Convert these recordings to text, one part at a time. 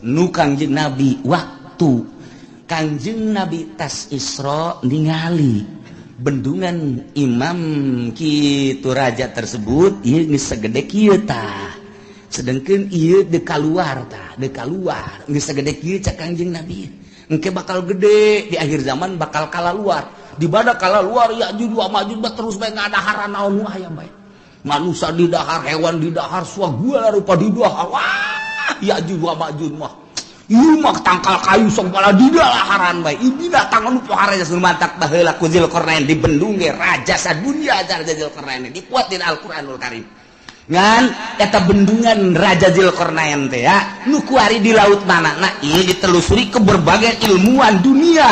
Nu Kangjeng Nabi, waktu Kangjeng Nabi tas Isra, ningali bendungan imam kitu, raja tersebut ieu geus sagede kieu tah, sedangkan ieu dek kaluar tah, dek kaluar geus sagede kieu. Cak Kangjeng Nabi, engke bakal gede di akhir zaman, bakal kalaluar. Di pada kalaluar Ya'juj wa Ma'juj terus bae ngadaharan naon nu aya bae, manusia di dahar, hewan di dahar, segala rupa di dahar. Wah, Ya'juj wa Ma'juj mah ieu mah tangkal kayu segala di dalaharan bae. Ieu binatang anu pohara mantak baheula ku Zulkarnain dibendung ge raja sadunya. Raja Zulkarnain dipuat di Al-Qur'anul Karim. Ngan eta bendungan Raja Zulkarnain teh ya nu kuari di laut mana? Nah, ini ditelusuri ke berbagai ilmuwan dunia,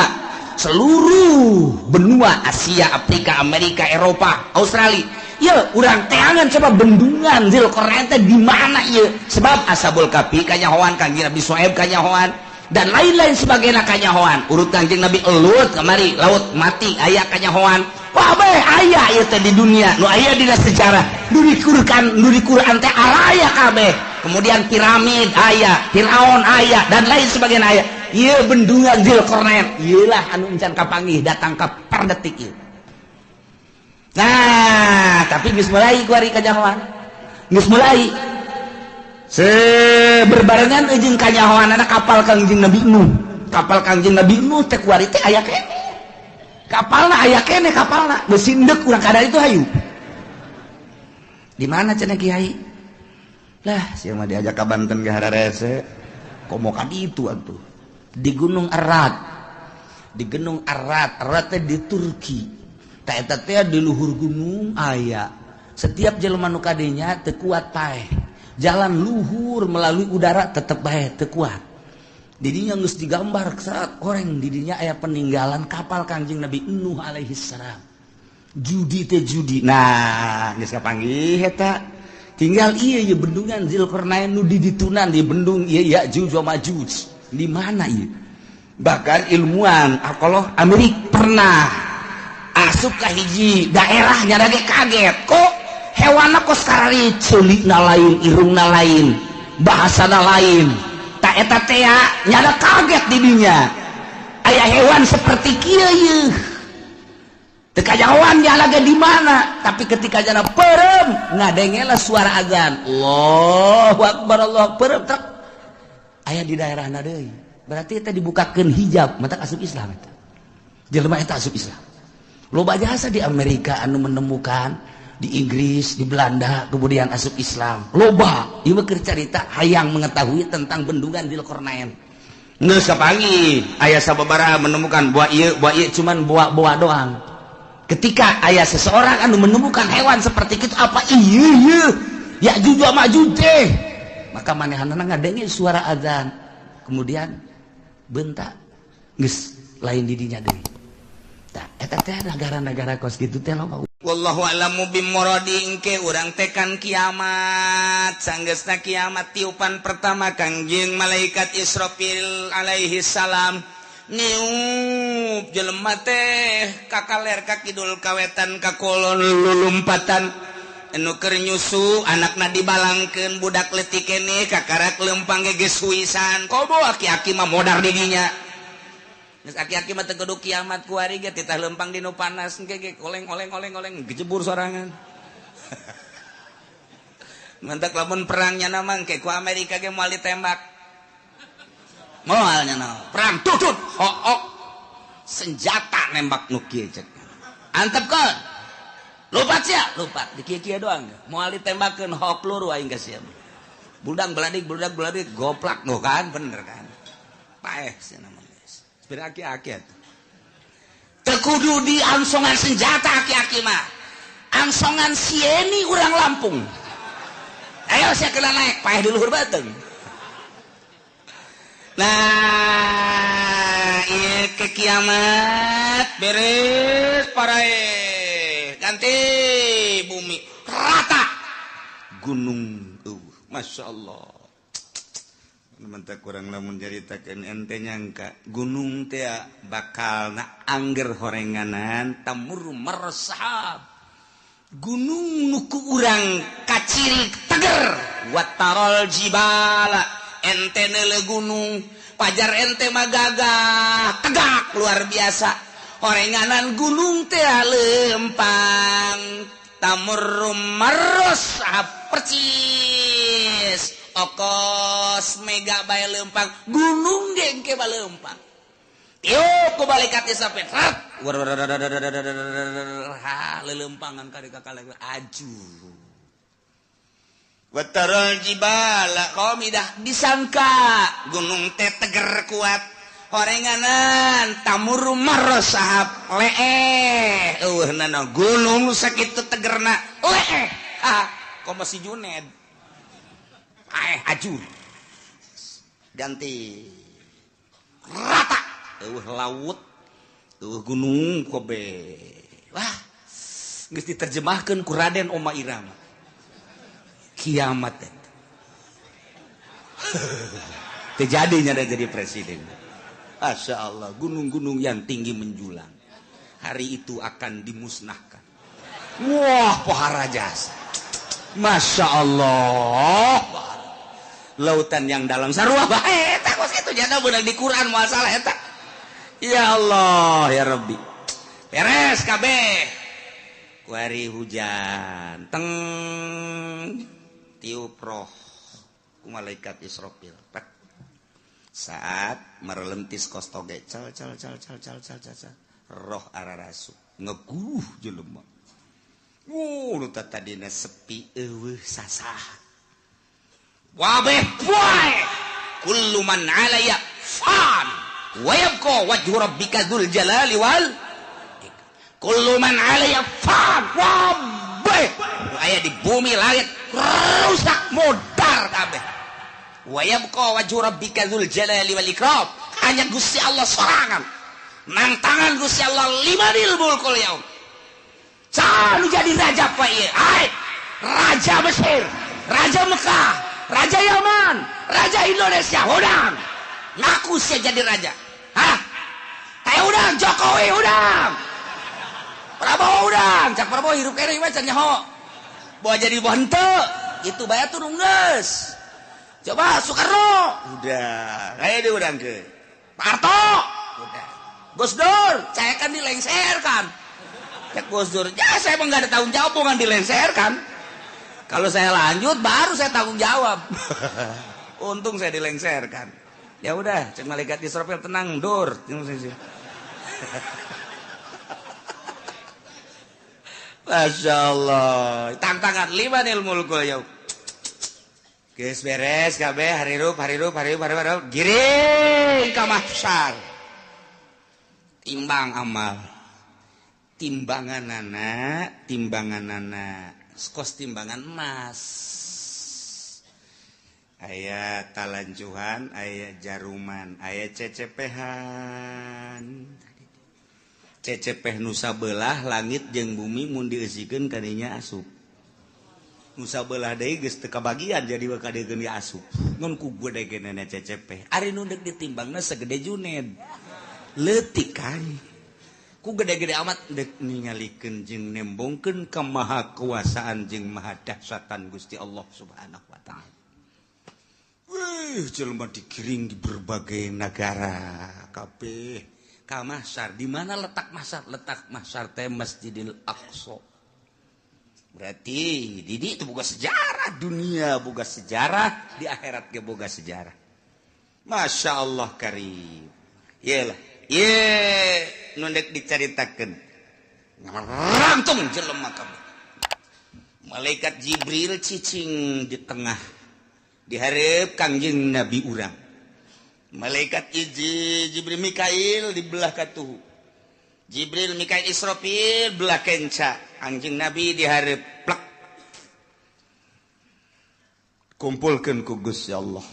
seluruh benua Asia, Afrika, Amerika, Eropa, Australia. Ya, urang teangan coba bendungan Zulkarnain teh di mana ieu, sebab Ashabul Kahfi kanyahoan, Kangjeng Nabi Soeb kanyahoan, dan lain-lain sebagainya kanyahoan. Urut Kangjeng Nabi Lut kamari laut mati aya kanyahoan. Wah, bae aya ieu teh di dunia nu aya dina sejarah nu di Quran, nu di Quran teh araya kabeh. Kemudian piramid aya, Firaun aya, dan lain sebagainya aya. Ieu bendungan Zulkarnain ieu lah anu encan kapanggih datang ka per detik ieu. Nah, tapi geus mulai kuari kanyahoan, geus mulai se berbarengan jeung kanyahoan anak kapal Kangjeng Nabi Nuh. Kapal Kangjeng Nabi Nuh teh kuari teh aya keneh kapalna, aya keneh kapalna, geus indek urang kada itu. Hayu, di mana cenah, Kiai? Lah, sia mah diajak ka Banten ge hararese, komo ka ditu atuh. Di Gunung Ararat, di Gunung Ararat. Ararat teh di Turki. Tak, eta teh di luhur gunung aya. Setiap jelema nu kadinya teu kuat paeh, jalan luhur melalui udara tetep bae teu kuat. Didinya geus digambar saat orang didinya aya peninggalan kapal Kangjeng Nabi Nuh alaihi salam. Judi teh judi. Nah, geus kapanggih eta, tinggal iya ieu bendungan Zulkarnain nu di ditunan di bendung ieu Ya'juj wa Ma'juj di mana ieu. Bahkan ilmuwan arkeolog Amerika pernah asup ka hiji daerah, nyada ge kaget, kok hewanna kos karari, ceulikna lain, irungna lain, bahasana lain. Tak, eta teh nyada kaget didinya aya hewan seperti kieu ieu, teu kajahoan nyala ge di mana. Tapi ketika jana perem ngadengela suara azan, Allahu akbar, Allah perem truk aya di daerah deui, berarti eta dibukakeun hijab, mata asup Islam. Eta jelema eta asup Islam. Loba jasa di Amerika anu menemukan, di Inggris, di Belanda, kemudian asup Islam loba. Ieu mah keur carita hayang mengetahui tentang bendungan Zulkarnain. Geus kapanggih aya sababaraha menemukan buah ieu, buah ieu, cuman buah-buah doang. Ketika aya seseorang anu menemukan hewan seperti itu, apa iya iya Ya'juj wa Ma'juj teh, maka manehanana ngadenge suara azan, kemudian bentak geus lain didinya deui. Tah, eta teh negara-negara kos kitu teh loba. Wallahu a'lamu bimuradi. Engke urang tekan kiamat, sanggeusna kiamat, tiupan pertama Kangjeng malaikat Israfil alaihi salam niup, jelema teh kakaler, ka kidul, kawetan, ka kulon, lulumpatan. Anu keur nyusu anakna dibalangkeun, budak leutik keneh kakarak lempang ge geus huisan. Komo aki-aki mah modar didinya. Geus aki-aki mah teu kudu kiamat, kuari ge titah lempang di nu panas engke ge oleng oleng oleng oleng, gejebur sorangan. Mantak lamun perangnya nama engke ku Amerika ge moal ditembak. Moal nya perang tutut hook senjata nembak nu kieu, cek. Antepkeun. Lupat sia, lupat di kieu-kieu doang. Moal ditembakeun hook peluru aing ka sia. Budak beladik, budak beladik goplak nu kan bener kan. Paeh sia nama. Aki-aki teu kudu di angsongan senjata, aki-aki mah angsongan sieni urang Lampung. Ayo saya kena naik paeh di luhur bateng. Nah, iya ke kiamat beres parae, ganti bumi rata, gunung masya Allah. Mentak kurang lamun caritakeun ente nyangka gunung teh bakal na angger horenganan tamur mersahab. Gunung nu ku urang kaciri teger, watarol jibala. Ente neuleuh gunung, pajar ente mah gagah, tegak luar biasa. Orenganan gunung teh lempang, tamurru marros percis. Okos mega bae lempang, gunung ge engke balempang. Tiup ku malaikat Israfil. Rat. Ha, lelempangan ka kakala aju. Wataral jibala qamidah, disangka gunung teh teger kuat. Horenganan tamuru marros sahab leeh. Eueuhnana gunung sakitu tegerna leeh. Ha, komo si Juned. Aeh aju. Ganti. Rata. Eueuh laut, eueuh gunung kobe. Wah, geus diterjemahkeun ku Raden Oma Irama. Kiamat eta. Teu jadinya dia jadi presiden. Masya Allah, gunung-gunung yang tinggi menjulang hari itu akan dimusnahkan. Wah, pohara jasa. Masya Allah. Lautan yang dalam sarua bae eta kos kitu jana beunang di Quran moal salah eta. Ya Allah, ya Rabbi. Beres kabeh. Kuari hujan, teng tiup roh ku malaikat Israfil. Pek. Saat merelentis kos toge cal cal cal cal cal cal cal, roh ararasu ngeguh jelema. Wuh, nu tadina sepi eueuh sasah. Wabeh poe kullu man 'alaiya fan wa yabqa wajhu rabbika dzul jalali wal kullu man 'alaiya fan. Wabeh aya di bumi langit rusak modar kabeh. Wa yabqa wajhu rabbika dzul jalali wal ikram, hanya Gusti Allah sorangan nang tangan Gusti Allah limanil mulkul yaum. Saha nu jadi raja pa ieu? Ai raja Mesir, raja Mekah, raja Yaman, raja Indonesia, udang ngaku sia jadi raja. Hah? Teh udang Jokowi udang, Prabowo udang, cak Prabowo hirup kene mah can nyaho. Bawa jadi bawa henteu, itu bae turun geus. Coba Soekarno, udah, aya diudangkeun. Pak Harto, udah. Gus Dur, saya kan dilengserkan. Cak Gus Dur, ya saya emang nggak ada tanggung jawab, bukan dilengserkan. Kalau saya lanjut baru saya tanggung jawab. Untung saya dilengserkan. Ya udah, cek malaikat Israfil tenang, Dur. Masya Allah. Tantangan limanil mulkul yaum. Geus beres kabeh harirup harirup harirup harirup giring ka mahsyar. Timbang amal. Timbanganana, timbanganana. Kos timbangan emas. Aya talanjuhan, aya jaruman, aya cecepehan. Cecepeh nu sabelah langit jeung bumi mun dieusikeun kadinya asup. Nu sabelah deui geus teu kabagian jadi bakal dieun asup. Ngan ku gede-gedena cecepeh. Ari nu deuk ditimbangna segede Juned. Leutik kan. Ku gede-gede amat dek ningalikeun jeung nembongkeun kemahakuasaan jeung maha dahsyatan Gusti Allah Subhanahu wa taala. Wih, jelema digiring di berbagai negara kabeh ka mahsyar. Di mana letak mahsyar? Letak mahsyar teh Masjidil Aqsa. Berarti di itu boga sejarah dunia, boga sejarah di akhirat ge boga sejarah. Masya Allah karim. Iyalah, ye nu dek dicaritakeun. Ngarangtung jelema kabeh. Malaikat Jibril cicing di tengah dihareup Kangjeng Nabi urang. Malaikat Jibril Mikail di belah katuhu. Jibril Mikail Israfil belah kenca. Kangjeng Nabi dihareup plek. Kumpulkeun ku Gusti Allah.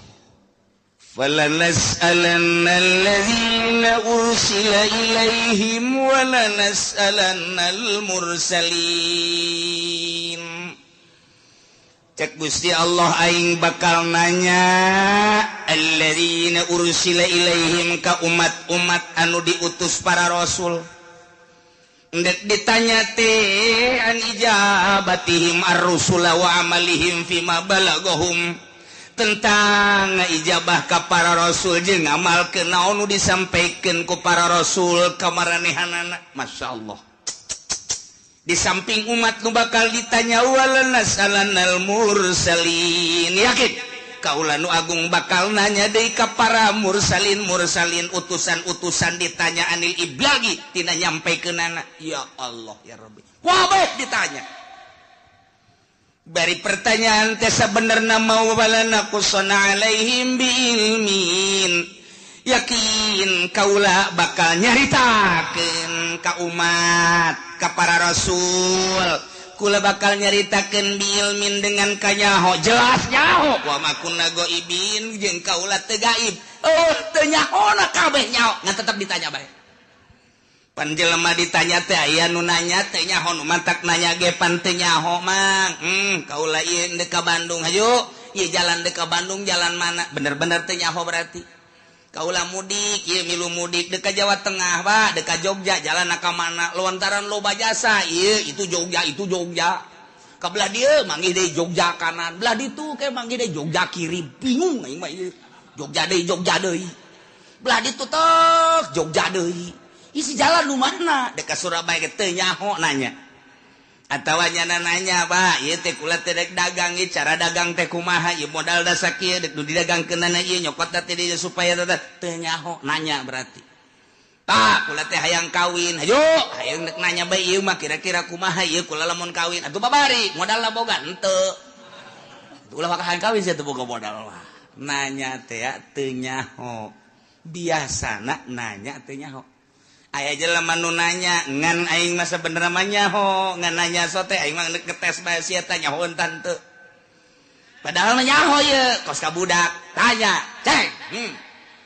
فَلَنَسْأَلَنَّ الَّذِينَ أُرْسِلَ إِلَيْهِمْ وَلَنَسْأَلَنَّ الْمُرْسَلِينَ. Cek Gusti Allah aing bakal nanya alladzina ursila ilaihim ka umat-umat anu diutus para rasul. Ndek ditanya teh an ijabatihim ar-rusula wa amalihim fima balagahum. Tentang ijabah ka para rasul jeung ngamalkeun naon nu disampaikeun ku para rasul ka maranehanana. Masya Allah. Di samping umat nu bakal ditanya walanas'alannal mursalin. Yakin kaula nu agung bakal nanya deui ka para mursalin mursalin utusan-utusan ditanya anil iblagi tina nyampaikeunana. Ya Allah ya Rabbi. Wabeh ditanya. Bari pertanyaan teh sabenerna mau walana qusana alaihim biilmin. Yakin kaula bakal nyaritakeun ka umat ka para rasul. Kula bakal nyaritakeun biilmin dengan kanyaho jelas nyaho wa ma kunna ghaibin jeung kaula teu gaib. Oh teu nyahona kabeh nyaho ngan tetep ditanya bae. Pan jelema ditanya teh aya nu nanya teh nyaho nu mantak nanya ge pan teu nyaho mang. Kaula ieu deuk ka Bandung hayu ieu jalan deuk ka Bandung jalan mana bener-bener teu nyaho berarti. Kaula mudik ieu milu mudik deuk ka Jawa Tengah Pak deuk ka Jogja jalan ka mana lontaran loba jasa ieu itu Jogja itu Jogja. Ka belah dieu manggih deui Jogja kanan belah ditu ke manggih deui Jogja kiri bingung aing mah ieu. Jogja deui Jogja deui. Belah ditu tok Jogja deui. Isi jalan nu mana dek ka Surabaya teu nyaho nanya atawa nyana nanya Pak ieu teh kula teh dek dagang ieu cara dagang teh kumaha ieu modal da sakieu dek nu didagangkeunana ieu nyokot teh dieu supaya teu nyaho nanya berarti. Pak kula teh hayang kawin hayu hayang dek nanya bae ieu mah kira-kira kumaha ieu kula lamun kawin atuh babari modalna boga henteu ulah maka hayang kawin sia teu boga modal mah nanya teh teu nyaho biasana nanya teu nyaho. Aya jelema nu nanya ngan aing mah sabenerna mah nyaho ngan nanya sote aing mah ngetes bae sia teh nyaho tante. Padahal mah nyaho ieu kos ka budak tanya cek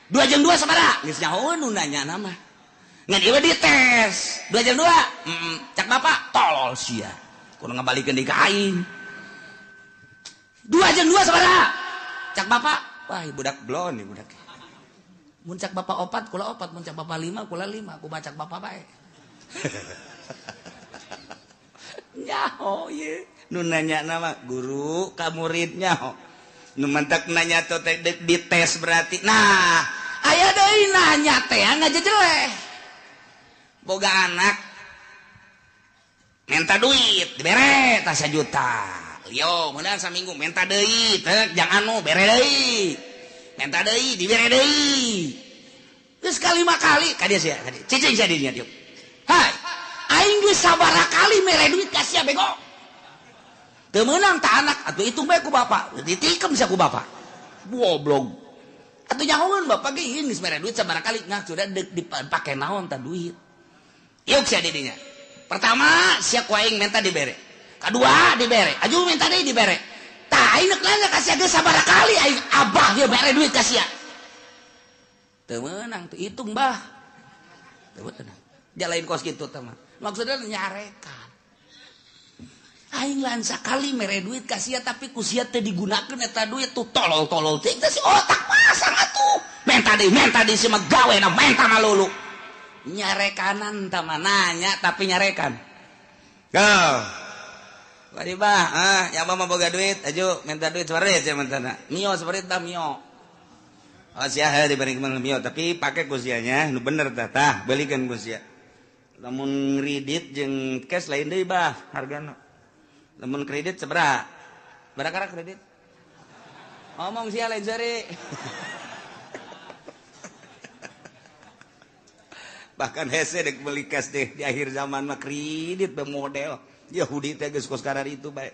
2 jeung 2 sabaraha geus nyaho nu nanya na mah ngan ieu dites 2 jeung 2 cak bapak tolol sia kudu ngabalikeun deui ka aing 2 jeung 2 sabaraha cak bapak wah budak blon ieu budak. Mun cak bapak opat, kula opat, mun cak bapak lima, kula lima, ku bacak bapak bae. Nyaho ye, nu nanya nama guru ka murid nyaho. Nu mantak nanya teh dites berarti. Nah, aya deui nanya teh ngajejeleh. Boga anak minta duit, dibere tah 1 juta. Lio, meunang saminggu minta deui, teh jang anu bere deui. Minta deui dibere deui. Geus kalima kali ka dieu sia, ka dieu. Cicing sia dinya dieu. Hai, aing geus sabaraha kali mere duit ka sia bego. Teu meunang ta anak atuh hitung bae ku bapak. Ditikem sia ku bapak. Goblok. Atuh nyahoeun bapak ge ieu geus mere duit sabaraha kali ngah sudah deuk dipake naon ta duit. Ieu sia di dinya. Pertama sia ku aing minta dibere. Kadua dibere, aju minta deui dibere. Tah aing nanya ka sia geus sabaraha kali aing abah ieu mere duit ka sia. Teu meunang tuh hitung bah. Teu meunang. Jalain kos kitu teh mah. Maksudna nyarekan. Aing lain sakali mere duit ka sia tapi ku sia teu digunakeun eta duit tuh tolol-tolol teh si otak pasang atuh. Menta deui si mah gawena menta malulu. Nyarekanan tah mah nanya tapi nyarekan. Go. Bari bah, ya mah boga duit, aju minta duit separit sia mentana. Mio separit tah mio. Oh sia heuh diberi mio tapi pake ku sianya nu bener tah tah belikeun ku sia. Lamun kredit jeung cash lain deui bah hargana. Lamun kredit sabaraha? Barakara kredit? Ngomong sia lain seri. Bahkan hese dek beli cash deh di akhir zaman mah kredit be model. Yahudi teh geus kos karar itu bae.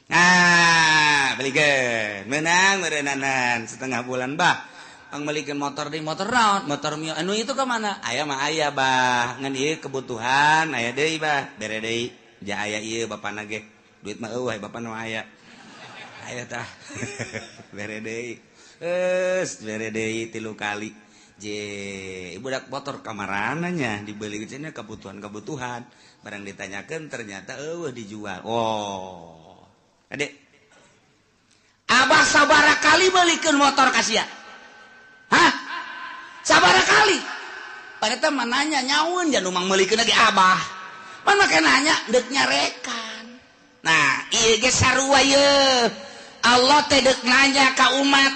Nah, belikeun. Menang meureunnanan setengah bulan bah. Pang belikeun motor deui motor naon? Motor mio anu itu ka mana? Aya mah aya bah. Ngan ieu kebutuhan aya deui bah. Bere deui. Ja aya ieu bapana ge. Duit mah eueuh bapana mah aya. Aya tah. Bere deui. Geus bere deui 3 kali. Je, budak motor kamarananya dibeli cenah kebutuhan-kebutuhan. Barang ditanyakan ternyata eueuh dijual. Oh. Adek. Abah sabaraha kali belikeun motor ka sia? Hah? Sabaraha kali? Padahal mah nanya nyaun jangan mang meulikeun lagi abah. Pan make nanya deuk nyarekan. Nah, ieu ge sarua ye. Allah teh deuk nanya ka umat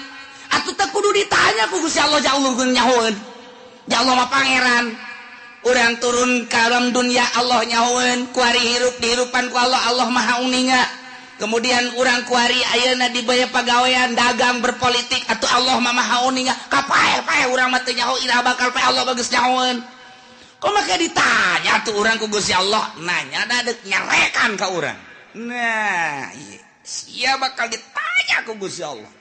atuh teh kudu ditanya ku Gusti Allah jauh nyahoeun. Ya Allah mah pangeran. Urang turun ka alam dunia Allah nyahoeun, kuari hirup dihirupan ku Allah, Allah maha uninga. Kemudian urang kuari ayeuna dibaya pagawean dagang berpolitik atuh Allah mah maha uninga. Kapae-pae urang mah teu nyaho iraha bakal pae Allah bagus nyahoeun. Kok make ditanya tuh urang ku Gusti Allah, nanya da deuk nyarekan ka urang. Nah, ieu sia bakal ditanya ku Gusti Allah.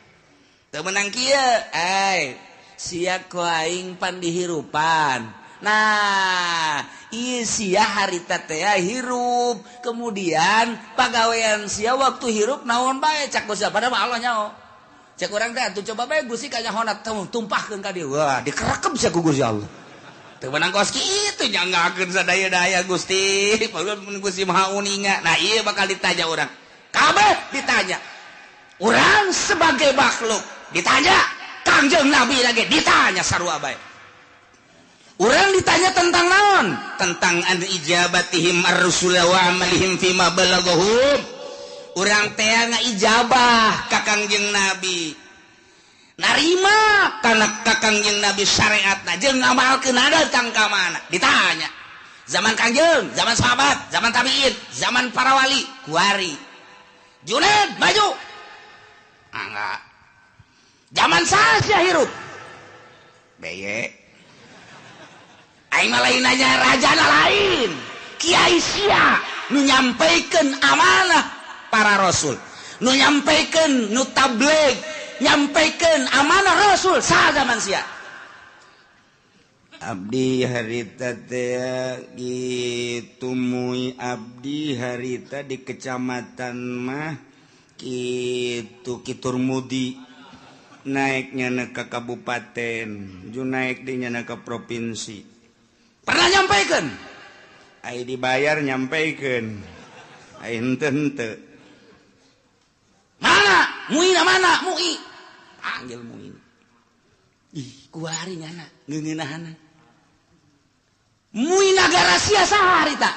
Teu meunang kieu, ai sia ku aing pan dihirupan. Nah, ieu sia harita teh hirup, kemudian pagawean sia waktu hirup naon bae cak Gusti Allah, padahal Allah nyaho. Cek urang teh atuh coba bae Gusti kanyahona tumpahkeun ka dieu. Wah, dikerekep sia ku Gusti Allah. Teu meunang kos kitu nyanggakeun sadaya-daya Gusti, padahal Gusti Maha Uninga. Nah, ieu bakal ditanya urang. Kabeh ditanya. Urang sebagai makhluk ditanya, Kangjeng Nabi lagi ditanya sarua bae. Urang ditanya tentang naon? Tentang an ijabatihim ar-rusul wa amalihim fima balaghahum. Urang teh ngaijabah ka Kangjeng Nabi. Narima kana ka Kangjeng Nabi syariatna jeung ngamalkeun datang ka mana? Ditanya. Zaman Kangjeng, zaman sahabat, zaman tabiin, zaman para wali, kuari. Junaid maju. Enggak. Zaman saha hirup? Beye. Aing mah lain nanya rajana lain, kiai sia nu nyampaikan amanah para rasul, nu nyampaikan nu tabligh, nyampaikan amanah rasul saha zaman sia. Abdi harita teh kitu mui abdi harita di kecamatan mah kitu Kiturmudi naiknya ke kabupaten, ju naik dinya ke provinsi. Pernah nyampaikan? Ai dibayar nyampaikan. Ai henteu henteu. Mana? Muina mana? Mui. Panggil Muin. Ih, kuari nyana ngeungeunahana. Mui nagara sia saha harita?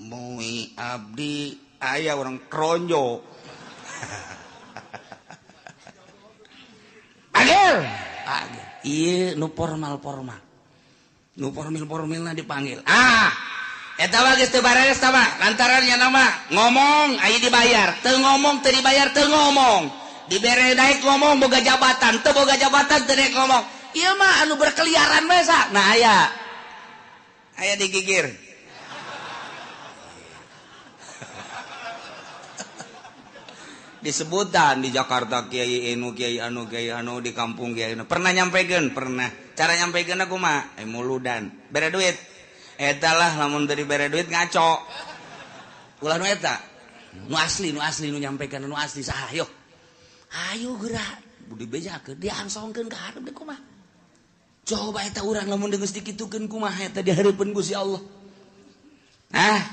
Mui abdi aya orang kronjo. Panggil. Panggil. Ieu nu formal-formal. Nu formil-formilna dipanggil. Ah, eta mah geus teu bareres tah mah. Lantaran nya nama ngomong aya dibayar, teu ngomong teu dibayar teu ngomong. Dibere naik ngomong boga jabatan, teu boga jabatan teu naik ngomong. Ieu mah anu berkeliaran bae sa. Nah aya. Aya digigir. Disebutan di Jakarta kiai anu kiai anu kiai anu di kampung kiai anu. Pernah nyampekeun? Pernah. Cara nyampekeun aku mah muludan. Bere duit. Eta lah lamun teu dibere duit ngaco. Ulah nu eta. Nu asli nu nyampekeun nu asli saha ayo. Ayo geura. Budi bejakeun diangsongkeun ka hareup deui kumaha. Coba eta urang lamun geus dikitukeun kumaha eta di hareupeun Gusti Allah. Ah.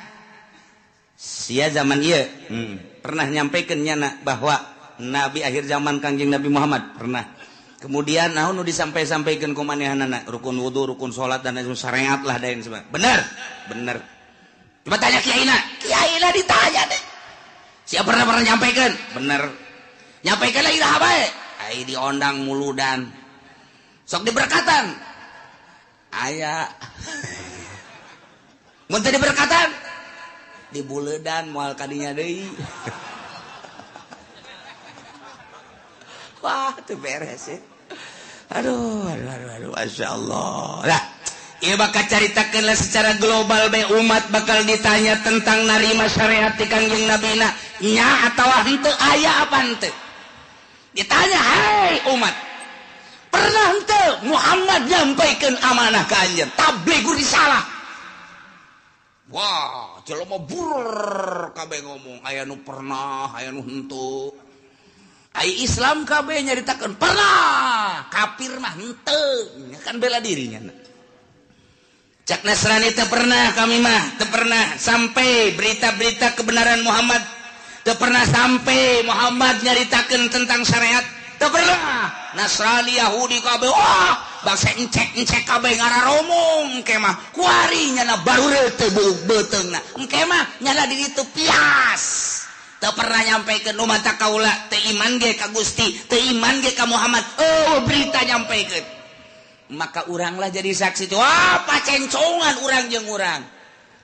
Sia zaman ieu. Pernah nyampaikan nyana bahwa nabi akhir zaman Kangjeng Nabi Muhammad pernah. Kemudian naon nu disampai-sampaikeun ku manehanana rukun wudu, rukun salat dan lain syariat lah dan sebagainya. Bener? Bener. Coba tanya kiaina. Kiaina ditanya deh. Siapa pernah nyampaikan? Bener. Nyampaikan lah iraha bae. Ai diondang muludan. Sok diberkatan. Aya. Mun teu diberkatan dibuledan moal kadinya deui. Wah, teu beres ya. Aduh, aduh, aduh, aduh, Masya Allah. Lah, ieu bakal caritakeun lah secara global bae umat bakal ditanya tentang narima syariat ti Kangjeng Nabina nya atawa henteu aya apa henteu. Ditanya, "Hai umat, pernah henteu Muhammad nyampaikeun amanah ka anjeun tabligh risalah?" Wah, jelema burur kabeh ngomong aya nu pernah, aya nu henteu. Ai Islam kabeh nyaritakeun pernah, kafir mah henteu, kan bela dirinya. Cak Nasrani teu pernah kami mah, teu pernah sampai berita-berita kebenaran Muhammad, teu pernah sampai Muhammad nyaritakeun tentang syariat, teu pernah. Nasrani Yahudi kabeh wah, bangsa encek-encek kabeh ngararomong engke mah kuari nyana barure teu beuteungna. Engke mah nyana di ditu pias. Teu pernah nyampaikan nu mata kaula teu iman ge ka Gusti, teu iman ge ka Muhammad. Oh, berita nyampaikan. Maka uranglah jadi saksi tuh. Wah, pacencongan urang jeung urang.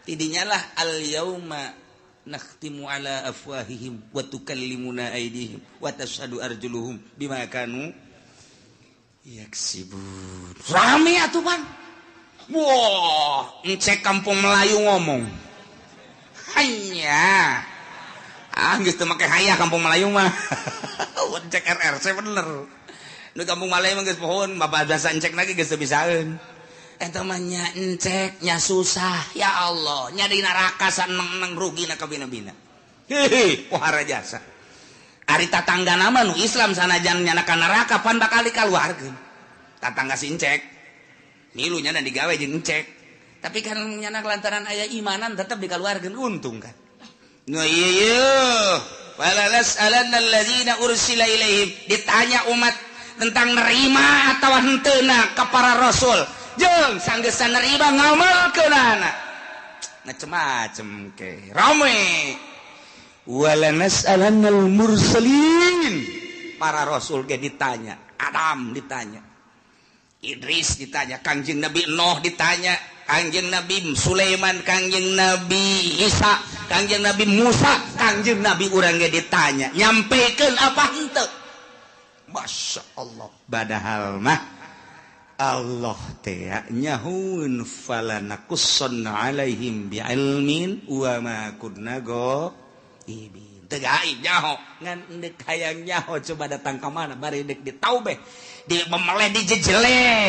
Tidinya lah al yauma nakhtimu ala afwahihim wa tukallimuna aydihim wa tashhadu arjuluhum bima kanu yaksibun. Rame atuh pan. Wah, encek kampung Melayu ngomong. Hanya ah geus teu make hayah kampung Melayu mah. Encek RRC bener. Nu kampung Melayu mah geus pohon, bapak biasa encek lagi geus teu bisaeun. Eta mah nya encek nya susah, ya Allah, nya di neraka saneng-neng rugina kabina-bina. Hehe, pohara jasa. Ari tatangga nama nu Islam sanajan nyana ka neraka pan bakal dikaluarkeun. Tatangga si encek. Milu nyana digawe jeung encek. Tapi kan nyana lantaran aya imanan tetep dikaluarkeun, untung kan. Nu ieu wala nas'alanna alladzina ursila ilaihim, ditanya umat tentang nerima atawa henteuna ka para rasul. Jeung sanggeusna nerima ngamalkeunana. Macem-macem ke. Rame. Wala nas'alannal mursalin. Para rasul ge ditanya, Adam ditanya, Idris ditanya, Kangjeng Nabi Nuh ditanya, Kangjeng Nabi Sulaiman, Kangjeng Nabi Isa, Kangjeng Nabi Musa, Kangjeng Nabi urang ge ditanya, nyampekeun apa henteu? Masya Allah. Padahal mah Allah teh nyahueun falanakussanna alaihim bi'ilmin wa ma kunna ghaibin. Teu gaib nyaho, ngan deuk hayang nyaho coba datang ka mana bari deuk ditaubeh, di memeleh dijejeleh.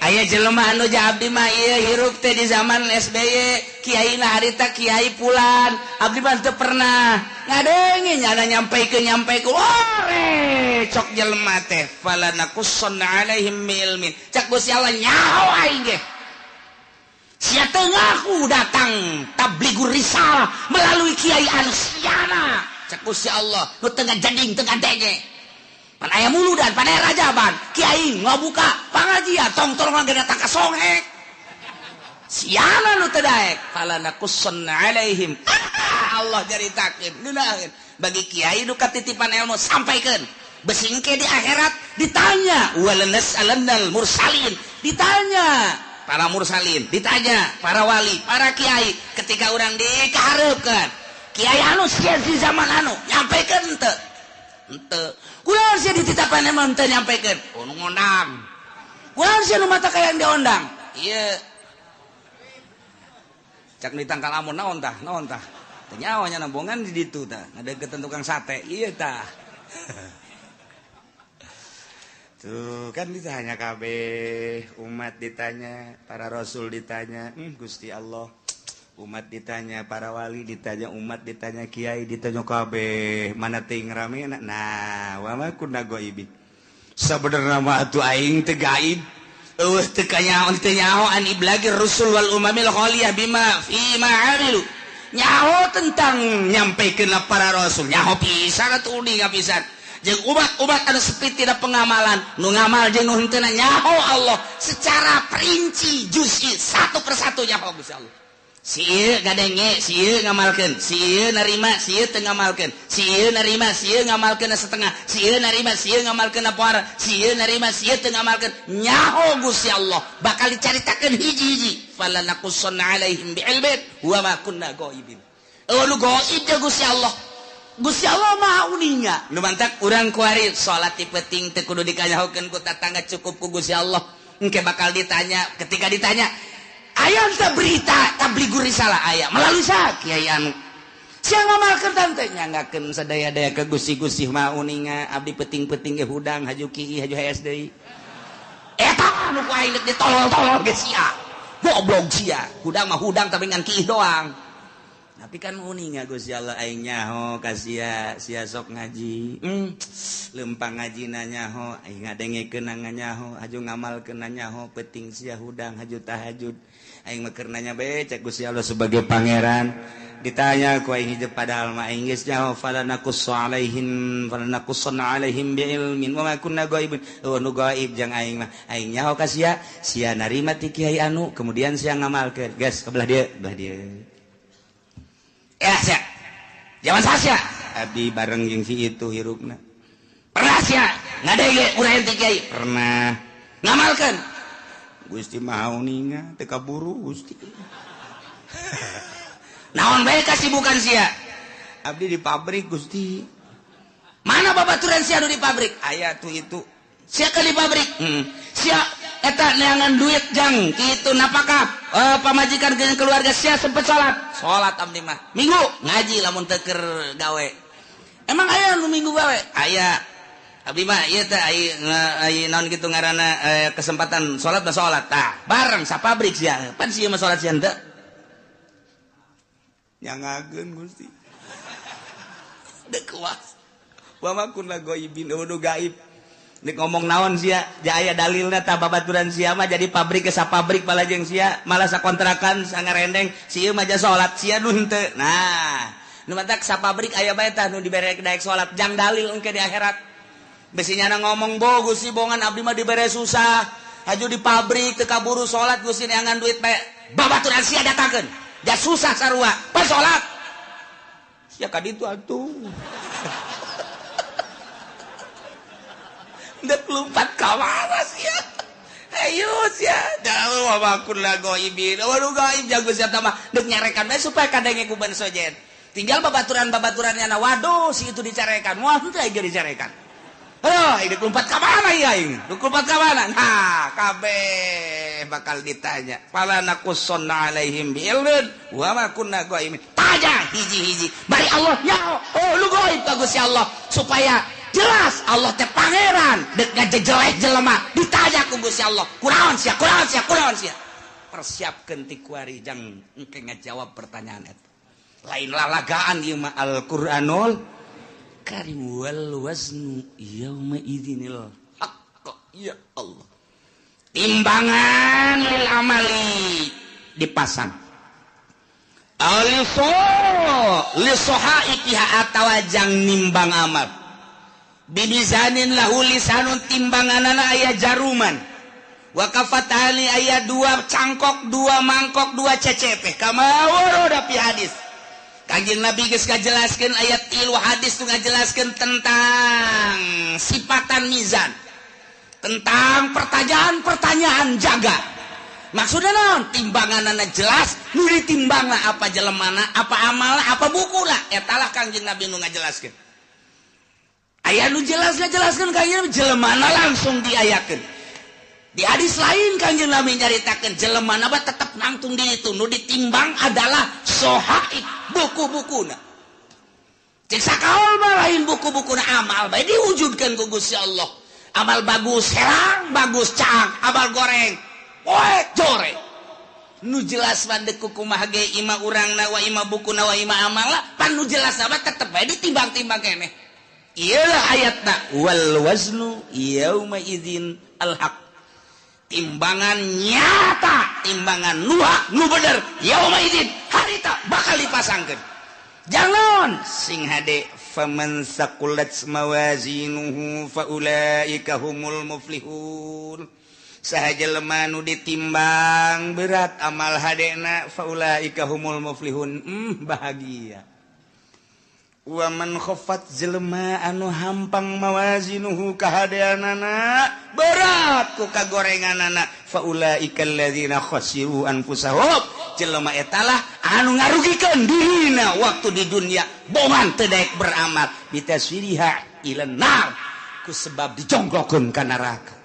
Aya jelema anu abdi mah ieu hirup teh di zaman SBY, kiai na harita kiai pulan, abdi mah teu pernah ngadenge nyana nyampeikeun nyampeikeun. Ore cok jelema teh falanakussanna alaihim bi'ilmin. Cak Gusti Allah nyaho aing ge. Sia teu ngaku datang tabligur risalah melalui kiai anu siana. Cak Gusti Allah nu teu ngajeding teu ngadenge. Pan aya muludan, pan aya rajaban, kiai ngabuka pangajian tong-tong ge datang ka songhek. Siana nu teu daek falanakussanna alaihim. Allah caritakeun ngeunaheun bagi kiai nu katitipan ilmu sampaikeun. Besingke di akhirat ditanya walanas'alannal mursalin, ditanya para mursalin, ditanya para wali, para kiai ketika urang dikahareupeun. Kiai anu sia di zaman anu nyampekeun henteu. Henteu. Kunaon sia dititapan emang teu nyampekeun? Oh nu ngondang. Kunaon sia nu mata kayang diondang? Ieu. Cak ditangkal amun naon tah? Naon tah? Teu nyaho nya nambongan di ditu tah. Ngadeukeutan tukang sate. Ieu tah. Tuh kan ditanya kabeh, umat ditanya, para rasul ditanya, Gusti Allah. Umat ditanya, para wali ditanya, umat ditanya, kiai ditanya kabeh, mana ting rame nah, wa ma kunna ghaibin. Sabenerna mah atuh aing teu gaib. Eueuh teu kanyaho teu nyaho an iblagir rusul wal umamil khaliyah bima fi ma amilu. Nyaho tentang nyampikeun para rasul, nyaho pisan atuh uninga pisan. Jeung umat-umat anu sepi tina pengamalan, nu ngamal jeung nu henteu nyaho Allah secara perinci juz'i satu persatu nyaho Gusti Allah. Si ieu gadenge, si ieu ngamalkeun, si ieu narima, si ieu teu ngamalkeun, si ieu narima, si ieu ngamalkeun setengah, si ieu narima, si ieu ngamalkeun poara, si ieu narima, si ieu teu ngamalkeun. Nyaho Gusti Allah bakal dicaritakeun hiji-hiji. Falanakussanna alaihim bi'ilmin wa ma kunna ghaibin. Eueuh nu gaib jeung Gusti Allah. Gusti Allah maha uninga. Nu mantak urang kuari salat ti peuting teu kudu dikanyahokeun ku tatangga, cukup ku Gusti Allah. Engke bakal ditanya, ketika ditanya aya teu berita tabligur risalah aya melalui saha kiai anu. Sia ngamalkeun tante nyanggakeun sadaya-daya ke Gusti-Gusti maha uninga, abdi peuting-peuting ge hudang haju kieu haju hees deui. Eta anu ku aing deuk ditolol-tolol ge sia. Goblok sia. Hudang mah hudang tapi ngan kieu doang. Tapi kan uninga Gusti Allah aing nyaho ka sia, sia sok ngaji. Lempang ngajina nyaho, aing ngadengekeun nyaho, haju ngamalkeun nyaho, peuting sia hudang haju tahajud. Aing mah keur nanya bae cek Gusti Allah sebagai pangeran. Ditanya ku aing hijab padahal mah aing geus nyaho falanakussu alaihim falanakussanna alaihim biilmin wa ma kunna ghaibin. Oh nu gaib jang aing mah. Aing nyaho ka sia, sia narima ti kiai anu, kemudian sia ngamalkeun. Geus ke belah dieu, belah dieu. Ya sia. Zaman sia. Abdi bareng jeung si itu hirupna. Pernah sia ngadege urang teh kiai? Pernah. Ngamalkeun? Gusti maha uninga teu kaburu Gusti. Naon bae kasibukan sia? Abdi di pabrik Gusti. Mana babaturan sia nu di pabrik? Aya tuh itu. Sia ke di pabrik? Sia eta neangan duit jang kitu napakah pamajikan jeung keluarga sia sempet salat? Salat abdi mah. Minggu ngaji lamun teu keur gawe. Emang aya nu minggu gawe? Aya. Abdi mah ieu teh ai naon kitu ngaranna kesempatan salat mah salat. Tah, bareng sa pabrik sia. Pan sia mah salat sia henteu. Nyangageun Gusti. Deuk kuas. Wa ma kunna ghaibin, udah gaib. Nek ngomong naon sia, aya dalilna tah babaturan sia mah jadi pabrik ke sapabrik balajeng sia, malah sakontrakan sangarendeng, si ieu mah ja salat sia nu henteu. Nah, nu matak sapabrik aya bae tah nu dibere daek salat jang dalil engke di akhirat. Besinya na ngomong bo Gusti bongan abdi mah dibere susah, haju di pabrik teu kaburu salat Gusti neangan duit bae. Babaturan sia datangkeun. Ja susah sarua, pas salat. Sia ka ditu atuh. Dek lompat ka mana sia? Ayo sia, dah wa kunna ghaibin. Waduh gaib jago sia mah dek nyarekan bae supaya kadenge ku ban sojen. Tinggal babaturan-babaturannya na waduh si itu dicarekan. Wah henteu aing dicarekan. Aduh, ini lompat ka mana ieu aing? Dek lompat ka mana? Nah, kabeh bakal ditanya. Fala naqussanna alaihim bi'ilmin wa ma kunna ghaibin. Tanya hiji-hiji. Bari Allah nyaho. Oh, lu gaib ka Gusti Allah supaya jelas Allah teh pangeran dek ngajejelek jelema ditanya ku Gusti Allah. Kunaon sia? Kunaon sia? Kunaon sia? Persiapkeun ti kuari jang engke ngajawab pertanyaan eta. Lain lalagaan ieu mah Al-Qur'anul Karim wal waznu yauma idzinil haqq. Ya Allah. Timbangan lil amali dipasang. Aliso lisohaikiha atawa jang nimbang amal. Bibizanin lahu lisanun timbanganana aya jaruman. Wa kafatani aya dua cangkok, dua mangkok, dua cecepe. Kama warada fi hadis. Kanjeng Nabi geus ngajelaskeun ayat 3 hadis tu ngajelaskeun tentang sifatan mizan. Tentang pertanyaan-pertanyaan jaga. Maksudna naon? Timbanganana jelas, nu ditimbangna apa jelemana, apa amalna, apa bukuna. Eta lah Kanjeng Nabi nu ngajelaskeun. Aya nu jelas ngajelaskeun Kanjeng Nabi jelemana langsung diayakeun. Di hadis lain Kanjeng Nabi nyaritakeun jelemana mah tetep nangtung di itu, nu ditimbang adalah sohaib buku-bukuna. Cek sakaol mah lain buku-bukuna amal bae diwujudkeun ku Gusti Allah. Amal bagus herang, bagus caang, amal goreng poek joreng. Nu jelas mah deuk kumaha ge ima urangna wa ima bukuna wa ima amalna, pan nu jelas mah tetep bae ditimbang-timbang keneh. Iyalah ayatna wal waznu yauma idzin al haq. Timbangan nyata, timbangan nu hak, nu bener, yauma idzin harita bakal dipasangkeun. Jangan sing hade faman saqulat mawazinuhu faulaika humul muflihun. Saha jelema nu ditimbang berat amal hadena faulaika humul muflihun. Bahagia. Wa man khaffat jelema anu hampang mawazinuhu kahadeanana berat ku kagorenganana faulaika alladzina khasiru anfusahum. Jelema etalah anu ngarugikeun dirina waktu di dunia bongan teu daek beramal bitaswiriha ilan nar ku sebab dijonggokeun ka neraka.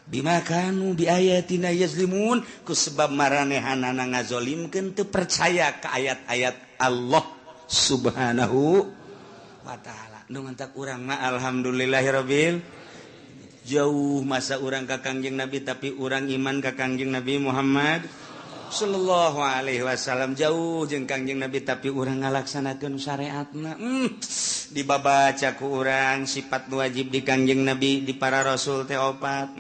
Bima kanu biayatina yazlimun ku sebab maranehanana ngazolimkeun teu percaya ka ayat-ayat Allah Subhanahu wa ta'ala. Nu mantak urang mah alhamdulillahirabbil jauh masa urang ka Kangjeng Nabi tapi urang iman ka Kangjeng Nabi Muhammad sallallahu alaihi wasallam jauh jeung Kangjeng Nabi tapi urang ngalaksanakeun syariatna. Dibabaca ku urang sifat wajib di Kangjeng Nabi di para rasul teh opat.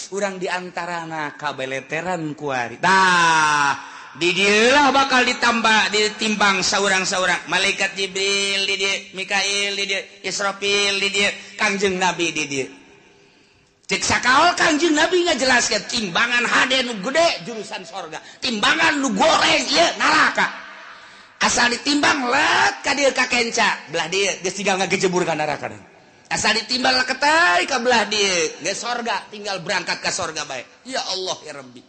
Urang di antarana kabeleteran kuari. Tah di dieulah bakal ditambah ditimbang saurang-saurang malaikat Jibril di dieu, Mikail di dieu, Israfil di dieu, Kangjeng Nabi di dieu. Cek sakaol Kangjeng Nabi ngajelaskeun timbangan hade nu gede jurusan sorga, timbangan nu goreng ieu neraka. Asal ditimbang let ka dieu ka kenca, belah dieu geus tinggal ngagejebur ka neraka. Asal ditimbang leketai ka belah dieu, geus sorga, tinggal berangkat ka sorga bae. Ya Allah ya Rabbi.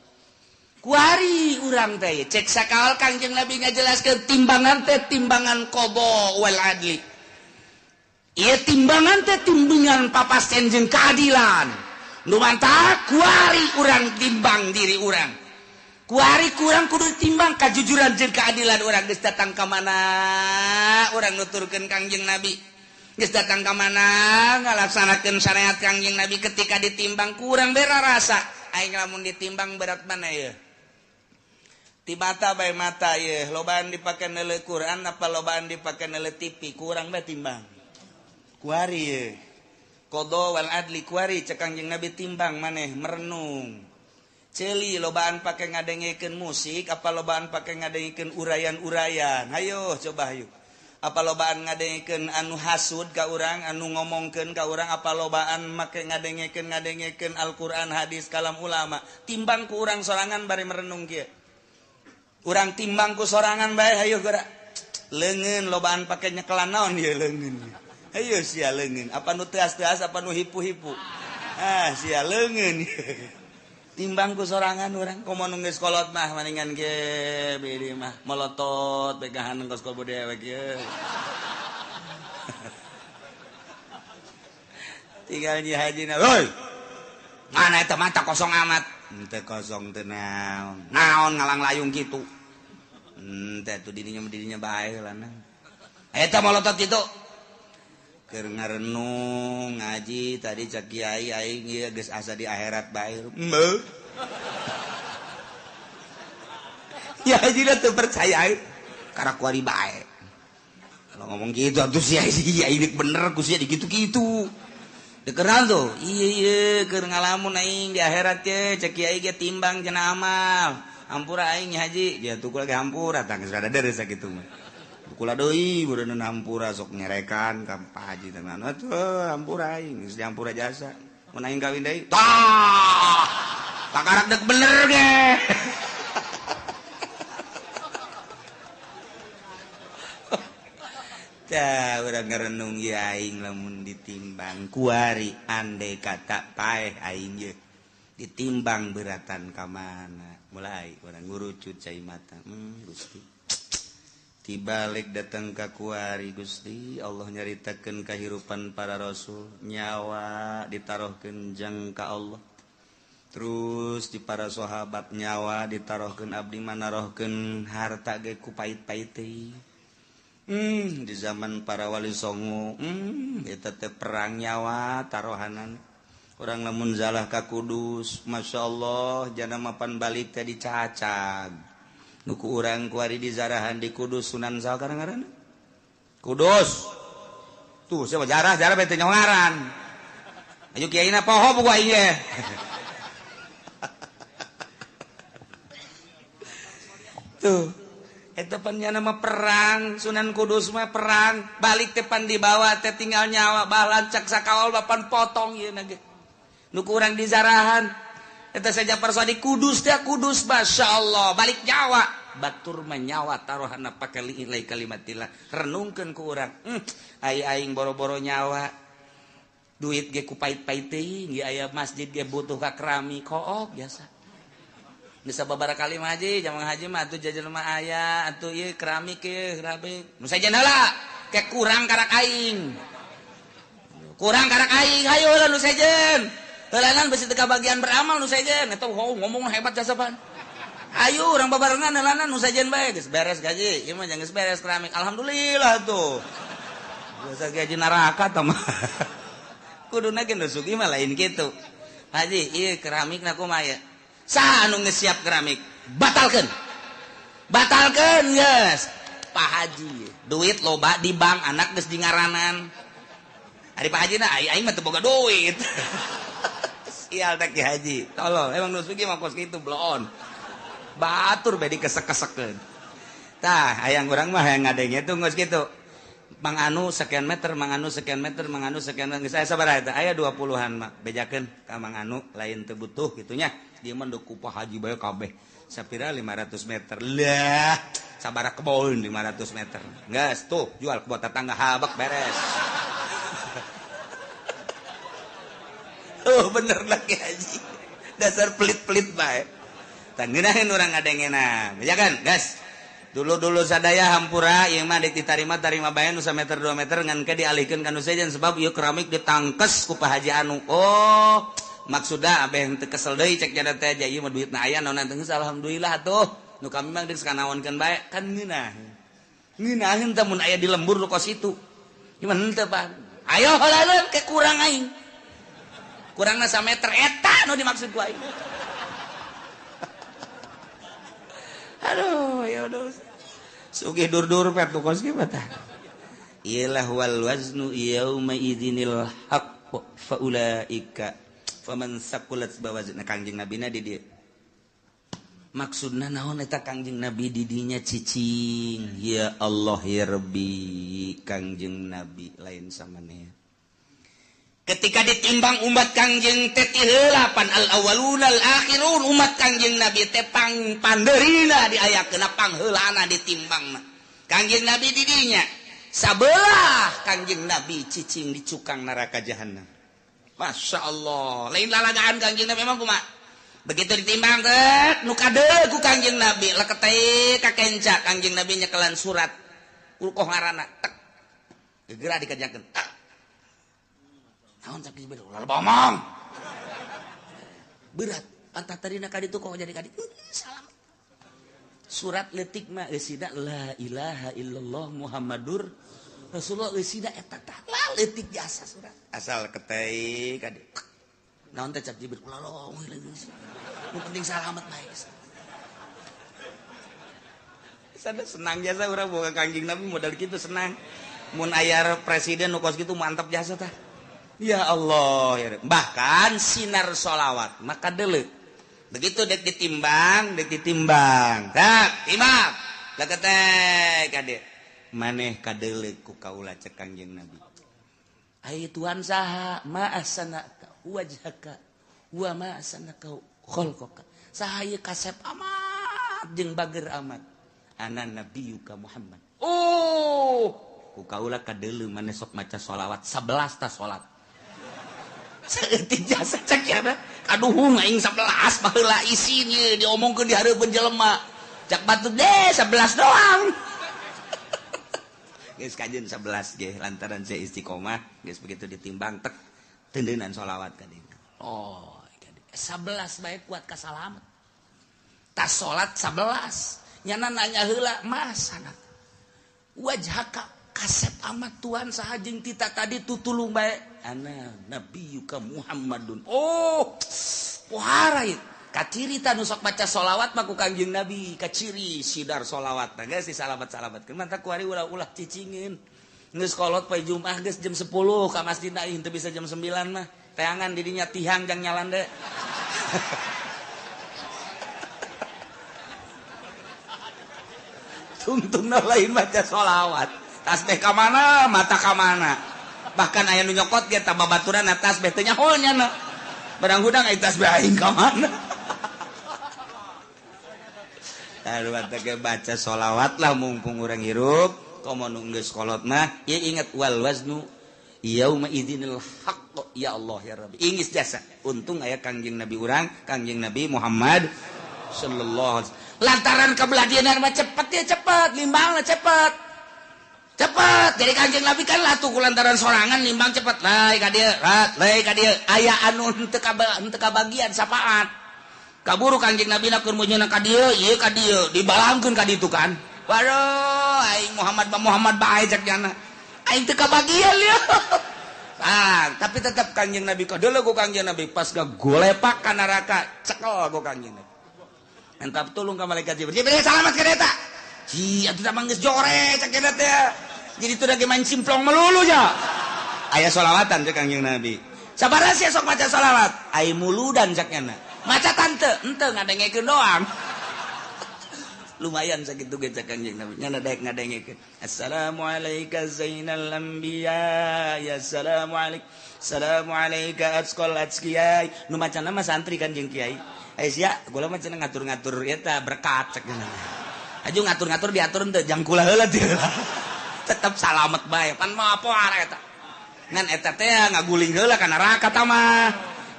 Kuari urang teh cek sakaal Kangjeng Nabi ngajelaskeun timbangan teh timbangan qada wal adli. Ieu timbangan teh timbangan papasten jeung keadilan. Nu mantap kuari urang timbang diri urang. Kuari kurang kudu timbang kajujuran jeung keadilan urang geus datang ka mana urang nuturkeun Kangjeng Nabi. Geus datang ka mana ngalaksanakeun syariat Kangjeng Nabi ketika ditimbang kurang bera rasa. Aing lamun ditimbang berat mana ieu? Ti mata bae mata ieu, lobaan dipake neuleuh Quran apa lobaan dipake neuleuh TV, kurang bae timbang. Kuari ieu. Qada wal adli kuari cek Kangjeng Nabi timbang maneh merenung. Ceuli lobaan pake ngadengekeun musik apa lobaan pake ngadengekeun urayan-urayan. Hayo coba hayu. Apa lobaan ngadengekeun anu hasud ka urang, anu ngomongkeun ka urang, apa lobaan make ngadengekeun Al-Qur'an, hadis, kalam ulama. Timbang ku urang sorangan bari merenung kieu. Urang timbang ku sorangan bae hayu geura. Leungeun lobaan pake nyekelan naon ieu leungeun. Hayu sia leungeun, apa nu teas-teas apa nu hipu-hipu. Ah sia leungeun. Timbang ku sorangan urang komo nu geus kolot mah maningan ge beureum mah molotot begahan kos kobo dewek ye. Tinggal nyi hajina, "Hoi. Mana eta mata kosong amat?" Henteu kosong teh naon. Naon ngalang layung kitu. Henteu atuh dirinya bae lah. Eta molotot kitu. Keur ngarenung ngaji tadi cak kiai aing ieu geus asa di akhirat bae. Heuh. Ya haji teu percaya aing. Karak kuari bae. Kalau ngomong gitu atuh sia ini bener ku sia dikitu-kitu. Dikeral tuh. Iya iya keur ngalamun aing di akhirat ye cak kiai ge timbang cenah amal. Hampura aing haji, dia tuh lagi hampura tah geus rada deres sakitu mah. Kula deui beureun hampura sok nyerekan ka Pak Haji teh atuh hampura aing geus dihampura jasa mun aing kawin deui tah takarak dek bener ge. Tah urang ngarenung ieu aing lamun ditimbang kuari andai kata paeh aing ye ditimbang beratan ka mana mulai urang ngurucut cai mata Gusti tibalik datang ka kuari Gusti Allah nyaritakeun kahirupan para rasul nyawa ditarohkeun jang ka Allah terus di para sahabat nyawa ditarohkeun abdi manarohkeun harta ge ku pait-pait teh di zaman para wali songo eta teh perang nyawa tarohanan urang lamun zalah ka Kudus masyaallah jana mapan balik teh dicacag nuku urang kuari di zarahan di Kudus Sunan saha ngaranna Kudus tuh siapa jarah jarah bete nyongaran ayo kiaina poho buku aing ge. Tuh eta pan nya nama perang Sunan Kudus mah perang balik teh pan dibawa teh tinggal nyawa balancak sakawal bapan potong ieu na ge nuku urang di zarahan eta saja persodi Kudus teh Kudus masyaallah balik nyawa batur menyawa taruhana pake liilai kalimatillah renungkeun ku urang ai aing boro-boro nyawa duit ge ku pait-pait teuing ge aya masjid ge butuh ka keramik kook biasa geus sababaraha kali mah haji jamang haji mah atuh jajan mah aya atuh ieu keramik ieu keramik nu sejen heula ke kurang karak aing hayu heula nu sejen heulanan besi teu kabagian beramal nu sejen eta ngomong hebat jasa pan. Ayo urang babarengan heulanan nu sejen bae geus beres gaji ieu mah geus beres keramik alhamdulillah tuh. Biasa gaji neraka tah mah. Kuduna ge nu sugih mah lain kitu. Haji ieu keramikna kumaha ieu? Saha anu geus siap keramik? Batalkeun. Batalkeun geus. Pak Haji duit loba di bank anak geus di ngaranan. Ari Pak Haji na aing mah teu boga duit. Sial teh Ki Haji. Tolol, emang nu sugih mah kos kitu bloon. Batur bae dikesek-kesekeun. Tah, hayang urang mah hayang ngadenge tuh geus kitu. Mang Anu sekian meter, Mang Anu sekian meter, Mang Anu sekian meter. Geus aya sabaraha eta? Aya 20-an mah. Bejakeun ka Mang Anu lain teu butuh kitu nya. Dia mah ku Pak Haji bae kabeh. Sapira 500 meter. Lah, Sabara kebon 500 meter. Geus tuh jual ke tetangga habak beres. Oh bener lagi haji. Dasar pelit-pelit bae. Tah ngeunaheun urang ngadengena. Ya kan, gas. Dulu-dulu sadaya hampura ieu mah deuk ditarima tarima bae nu sameter 2 meter ngan ke dialihkeun ka nu sejen sebab ieu keramik ditangkes ku Pak Haji anu. Oh, maksudna abeh teu kesel deui cek jada teh aja ieu mah duitna aya naon teh geus alhamdulillah atuh. Nu kami mah geus kanaonkeun bae kan ngeunah. Ngeunaheun teh mun aya di lembur nu kos itu. Gimana henteu Pak? Ayo heula ke kurang aing. Kurangna sameter eta nu dimaksud ku aing. Aduh, ya udah. Sugih dur-dur pet kos kieu tah. Ilah wal waznu yauma idzinil haqq fa ulaika faman saqulat bawazna Kangjeng Nabina di dieu. Maksudna naon eta Kangjeng Nabi di dinya cicing. Ya Allah ya Rabbi, Kangjeng Nabi lain samaneh. Ketika ditimbang umat Kangjeng teh ti heula pan al awwalun al akhirun umat Kangjeng Nabi teh pang pandeurina diayakeun pangheulana ditimbangna. Kangjeng Nabi di dinya sabelah Kangjeng Nabi cicing di cukang neraka jahanam. Masya Allah, lain lalagaan Kangjeng Nabi emang kumaha? Begitu ditimbang teh nu kadeul ku Kangjeng Nabi leketeh ka kenca Kangjeng Nabi nyekelan surat ulkoh ngaranna tek geura dikajakeun. Naon cak Jibril ulah bomong. Berat, pantat tadina ka ditu kok jadi ka ditu. Salam. Surat leutik mah eusina la ilaha illallah Muhammadur Rasulullah eusina eta tah la leutik jasa surat. Asal ketei ka ditu. Naon teh cak Jibril ulah lomong nu penting salamet bae. Sana senang jasa urang boga Kangjeng Nabi modal kitu senang. Mun aya presiden nu kos kitu mantap jasa tah. Ya Allah, ya. Bahkan sinar sholawat maka deuleu. Begitu dek ditimbang, tak timbang. Leketek kade. Maneh kadeuleu ku kaula cek Kangjeng Nabi. Ai Tuhan saha ma ahsanaka wajhaka wa ma ahsanaka khalqaka. Saha ieu kasep amat jeung bager amat. Ana nabiyuka Muhammad. Oh, ku kaula kadeuleu maneh sok maca sholawat 11 ta salat. Saeutik jasa cek ya kaduhung aing 11 baheula isin ye diomongkeun di hareupeun jelema cak batu deh 11 doang. Geus kajeun 11 ge lantaran saya istiqomah geus begitu ditimbang tek tendeunan sholawat ka dieu. Oh, 11 bae kuat ka salamet. Tas salat 11 nyana nanya heula mas anak wajhaka kasep amat Tuhan saha jeung tita tadi tutulung bae. Ana nabiyuka Muhammadun. Oh, pohara ieu. Kaciri ta nu sok maca sholawat mah ku Kangjeng Nabi, kaciri sidar sholawat. Nah geus disalamat-salamatkeun. Mantap ku ari ulah-ulah cicingin. Geus kolot poe Jumat geus jam 10 ka masjid aing teu bisa jam 9 mah. Teangan di dinya tihang jang nyalande. Tungtungna lain maca sholawat. Tasbih ka mana, mata ka mana. Bahkan aya nu nyokot ge tah babaturan tasbih teh nyaho nya na. Barang hudang aya tasbih aing ka mana. Aduh teh baca sholawat lah mumpung urang hirup, komo nu geus kolot mah ieu inget wal waznu yauma idzinil haqq ya Allah ya Rabbi. Ingis jasa. Untung aya Kangjeng Nabi urang, Kangjeng Nabi Muhammad sallallahu alaihi wasallam. Lantaran kabeladieunan mah cepet ya cepet, limbangna cepet. Cepet jadi Kangjeng Nabi kan latuh ku lantaran sorangan nimbang cepet lai ka dieu rat lai ka dieu aya anu henteu kabagian sapaat kaburu Kangjeng Nabi na keur meunyeuna ka dieu ieu ka dieu dibalangkeun ka ditu kan waduh aing Muhammad ba Muhammad bae cek jana aing teu kabagian ieu. Ah, tapi tetap Kangjeng Nabi kadeuleu ku Kangjeng Nabi pas gagolepak ka neraka cekel ku Kangjeng Nabi entap tulung ka malaikat Jibril Jibril salamat ka eta. Ci atuh mah geus jore cek eta teh. Jadi itu lagi main simplong melulu ya. Aya sholawatan cek Kangjeng Nabi. Sabaraha sia sok maca sholawat? Ai muludan cek nya. Maca tante, henteu ngadengekeun doang. Lumayan sakitu ge cek Kangjeng Nabi. Nya daek ngadengekeun. Assalamualaika zainal anbiya ya assalamualaik. Assalamualaika atqal atqiyai. Nu macana mah santri kan jeung kiai. Ai sia, gula mah cenah ngatur-ngatur eta berkat cek nya. Aju ngatur-ngatur diatur teu jang kula heula teu. Tetep salamet bae. Pan mah apa arek eta. Ngan eta teh ngaguling heula ka neraka ta mah.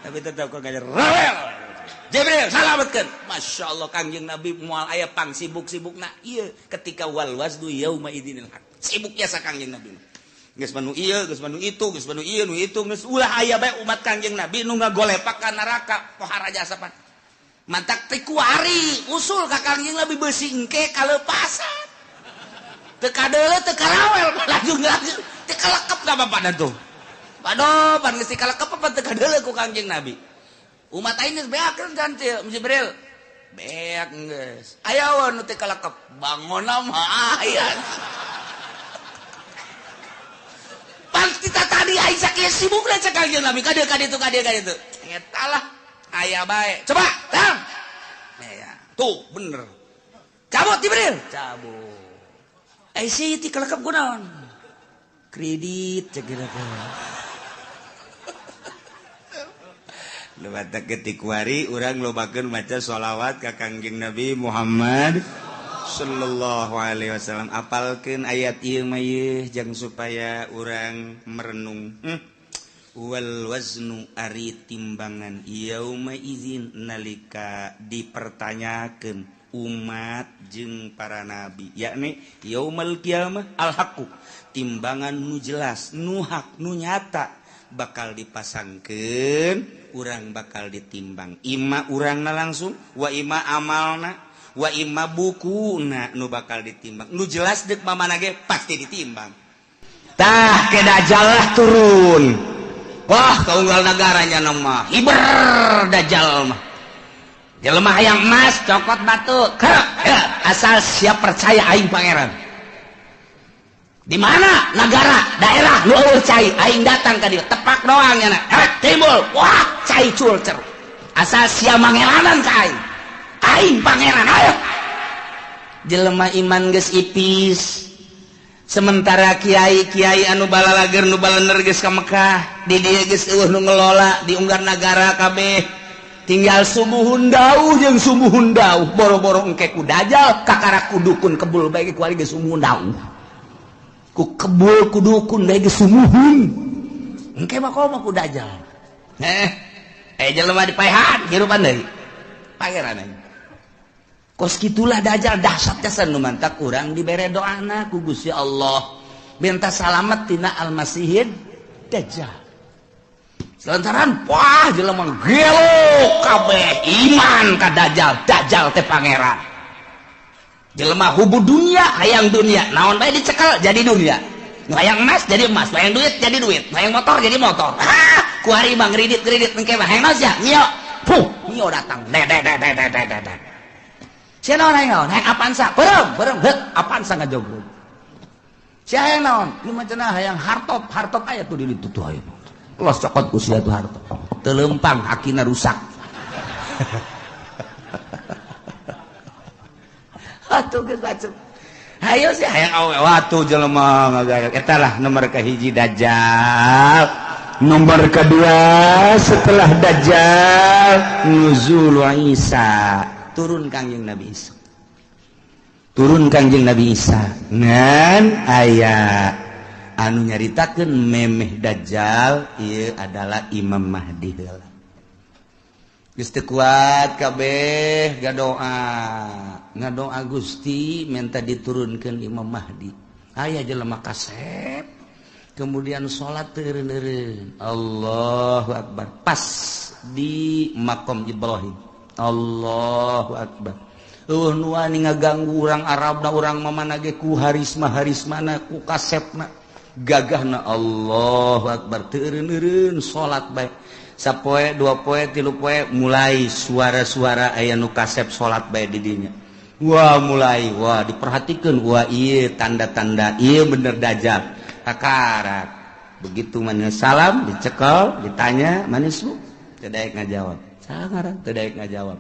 Tapi tetep kok ngajar rawel. Jibril salametkeun. Masya Allah Kangjeng Nabi moal aya pang sibuk-sibukna ieu ketika wal waznu yauma idzinil haq. Sibuk biasa Kangjeng Nabi. Geus manu ieu, geus manu itu, geus manu ieu, nu itu, geus ulah aya bae umat Kangjeng Nabi nu ngagolepak ka neraka pohara jasa pan. Mantak teh kuari usul ka Kangjeng Nabi beusi engke kalepasan. Teu kadeuleu teu karawel laju-laju teu kalekep ka bapana tuh. Aduh, pan geus kalekep apa teu kadeuleu ku Kangjeng Nabi. Umat aing geus beakeun kan Jibril. Beak geus. Aya nu teu kalekep, bangonna mah aya. Pan kita tadi aing sakieu sibukna cek Kangjeng Nabi ka dieu ka ditu ka dieu ka ditu. Eta lah aya bae. Coba, tang. Ya, tuh bener. Cabut Jibril, cabut. Eh sih ti kalekep kunaon? Kredit cek geura teh. Lebata ketikwari urang lobakeun maca sholawat ka Kangjeng Nabi Muhammad sallallahu alaihi wasallam. Apalkeun ayat ieu mah ieu jang supaya urang merenung. Wal waznu ari timbangan yauma izin nalika dipertanyakeun umat jeung para nabi, yakni yaumal qiyamah al haqqu, timbangan nu jelas, nu hak, nu nyata bakal dipasangkeun, urang bakal ditimbang. Ima urangna langsung, wa ima amalna, wa ima bukuna nu bakal ditimbang. Nu jelas deuk mamana ge pasti ditimbang. Tah ke Dajjal lah turun. Wah, kaunggal nagaranya mah hiber Dajjal mah. Jelema hayang emas cokot batu, kerek, asal siap percaya aing pangeran. Di mana negara, daerah nu eueuh cai, aing datang ka dieu, tepak doang nya, timbul, wah, cai culcer. Asal sia mangelanan ka aing. Aing pangeran, ayo. Jelema iman geus ipis. Sementara kiai-kiai anu balalager nu balener geus ka Mekah, di dieu geus eueuh nu ngelola, diunggar nagara kabeh. Tinggal sumuhun dauh jeung sumuhun dauh, boro-boro engke ku Dajjal kakara ku dukun kebul bae ku ari geus sumuhun dauh. Ku kebul ku dukun bae geus sumuhun. Engke mah komo ku Dajjal. Jelema dipaehan hirupan deui. Pangeran aing. Kos kitulah Dajjal dahsyat jasa nu mantak urang dibere doana ku Gusti Allah. Minta salamet tina Al-Masihid Dajjal. Lantaran wah jelema gelo kabeh iman ka Dajjal, Dajjal teh pangeran. Jelema hubu dunia, hayang dunia, naon bae dicekel jadi dunia. Hayang emas jadi emas, hayang duit jadi duit, hayang motor jadi motor. Ah, ku ari mah ngridit-ngridit engke mah hayang naon sia? Mio. Puh, mio datang. De de de de de de de. Sia naon hayang naon? Hayang Avanza, beureum, beureum, heuk Avanza ngajogrog. Sia hayang naon? Ieu mah cenah hayang hartop, hartop aya tuh di ditu tuh aya. Los cokot ku sia tuh hartop. Teu leumpang akina rusak. Atuh geus bacem. Hayo sih hayang awe watu jelema ngagayak. Eta lah nomor kahiji Dajjal. Nomor kedua setelah Dajjal nuzul Isa. Turun Kangjeng Nabi Isa. Turun Kangjeng Nabi Isa. Ngan aya anu nyaritakeun memeh Dajjal ieu adalah Imam Mahdi heula. Geus teu kuat kabeh gadoa. Ngadoa Gusti minta diturunkeun Imam Mahdi. Aya jelema kasep kemudian salat teu eureun-eureun. Allahu akbar. Pas di makom Ibrahim. Allahu akbar. Eueuh nu wani ngaganggu urang Arabna urang mamana ge ku harisma-harismana ku kasepna. Gagahna Allahu akbar teu eureun-eureun salat bae. Sapoe, dua poe, tilu poe mulai suara-suara aya nu kasep salat bae di dinya. Wah mulai, wah diperhatikan, wah iya tanda-tanda, iya bener Dajjal. Kakarak. Begitu mana salam, dicekel, ditanya, manis bu? Teu daek ngajawab. Sangaran teu daek ngajawab.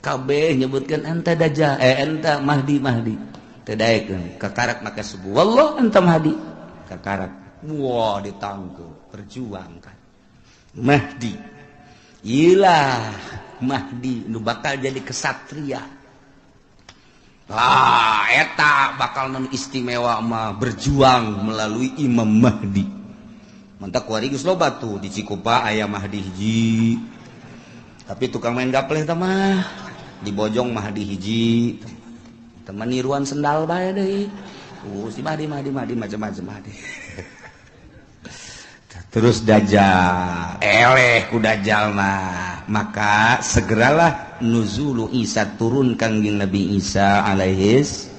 Kabeh nyebutkeun anta Dajjal, anta Mahdi Mahdi. Teu daek kakarak maka subuh. Wallah anta Mahdi. Kakarak. Wah ditangkep, perjuangkan. Mahdi. Iyalah Mahdi nu bakal jadi kesatria. Ah, eta bakal non istimewa mah berjuang melalui Imam Mahdi. Mantak kuari geus loba tuh di Cikupa aya Mahdi hiji. Tapi tukang main gapleh tah mah di Bojong Mahdi hiji. Teman niruan sendal bae deui. Si Mahdi Mahdi Mahdi macam-macam Mahdi. Terus Dajjal, eleh ku Dajjal mah. Maka segeralah nuzulu Isa, turun Kangjeng Nabi Isa alaihis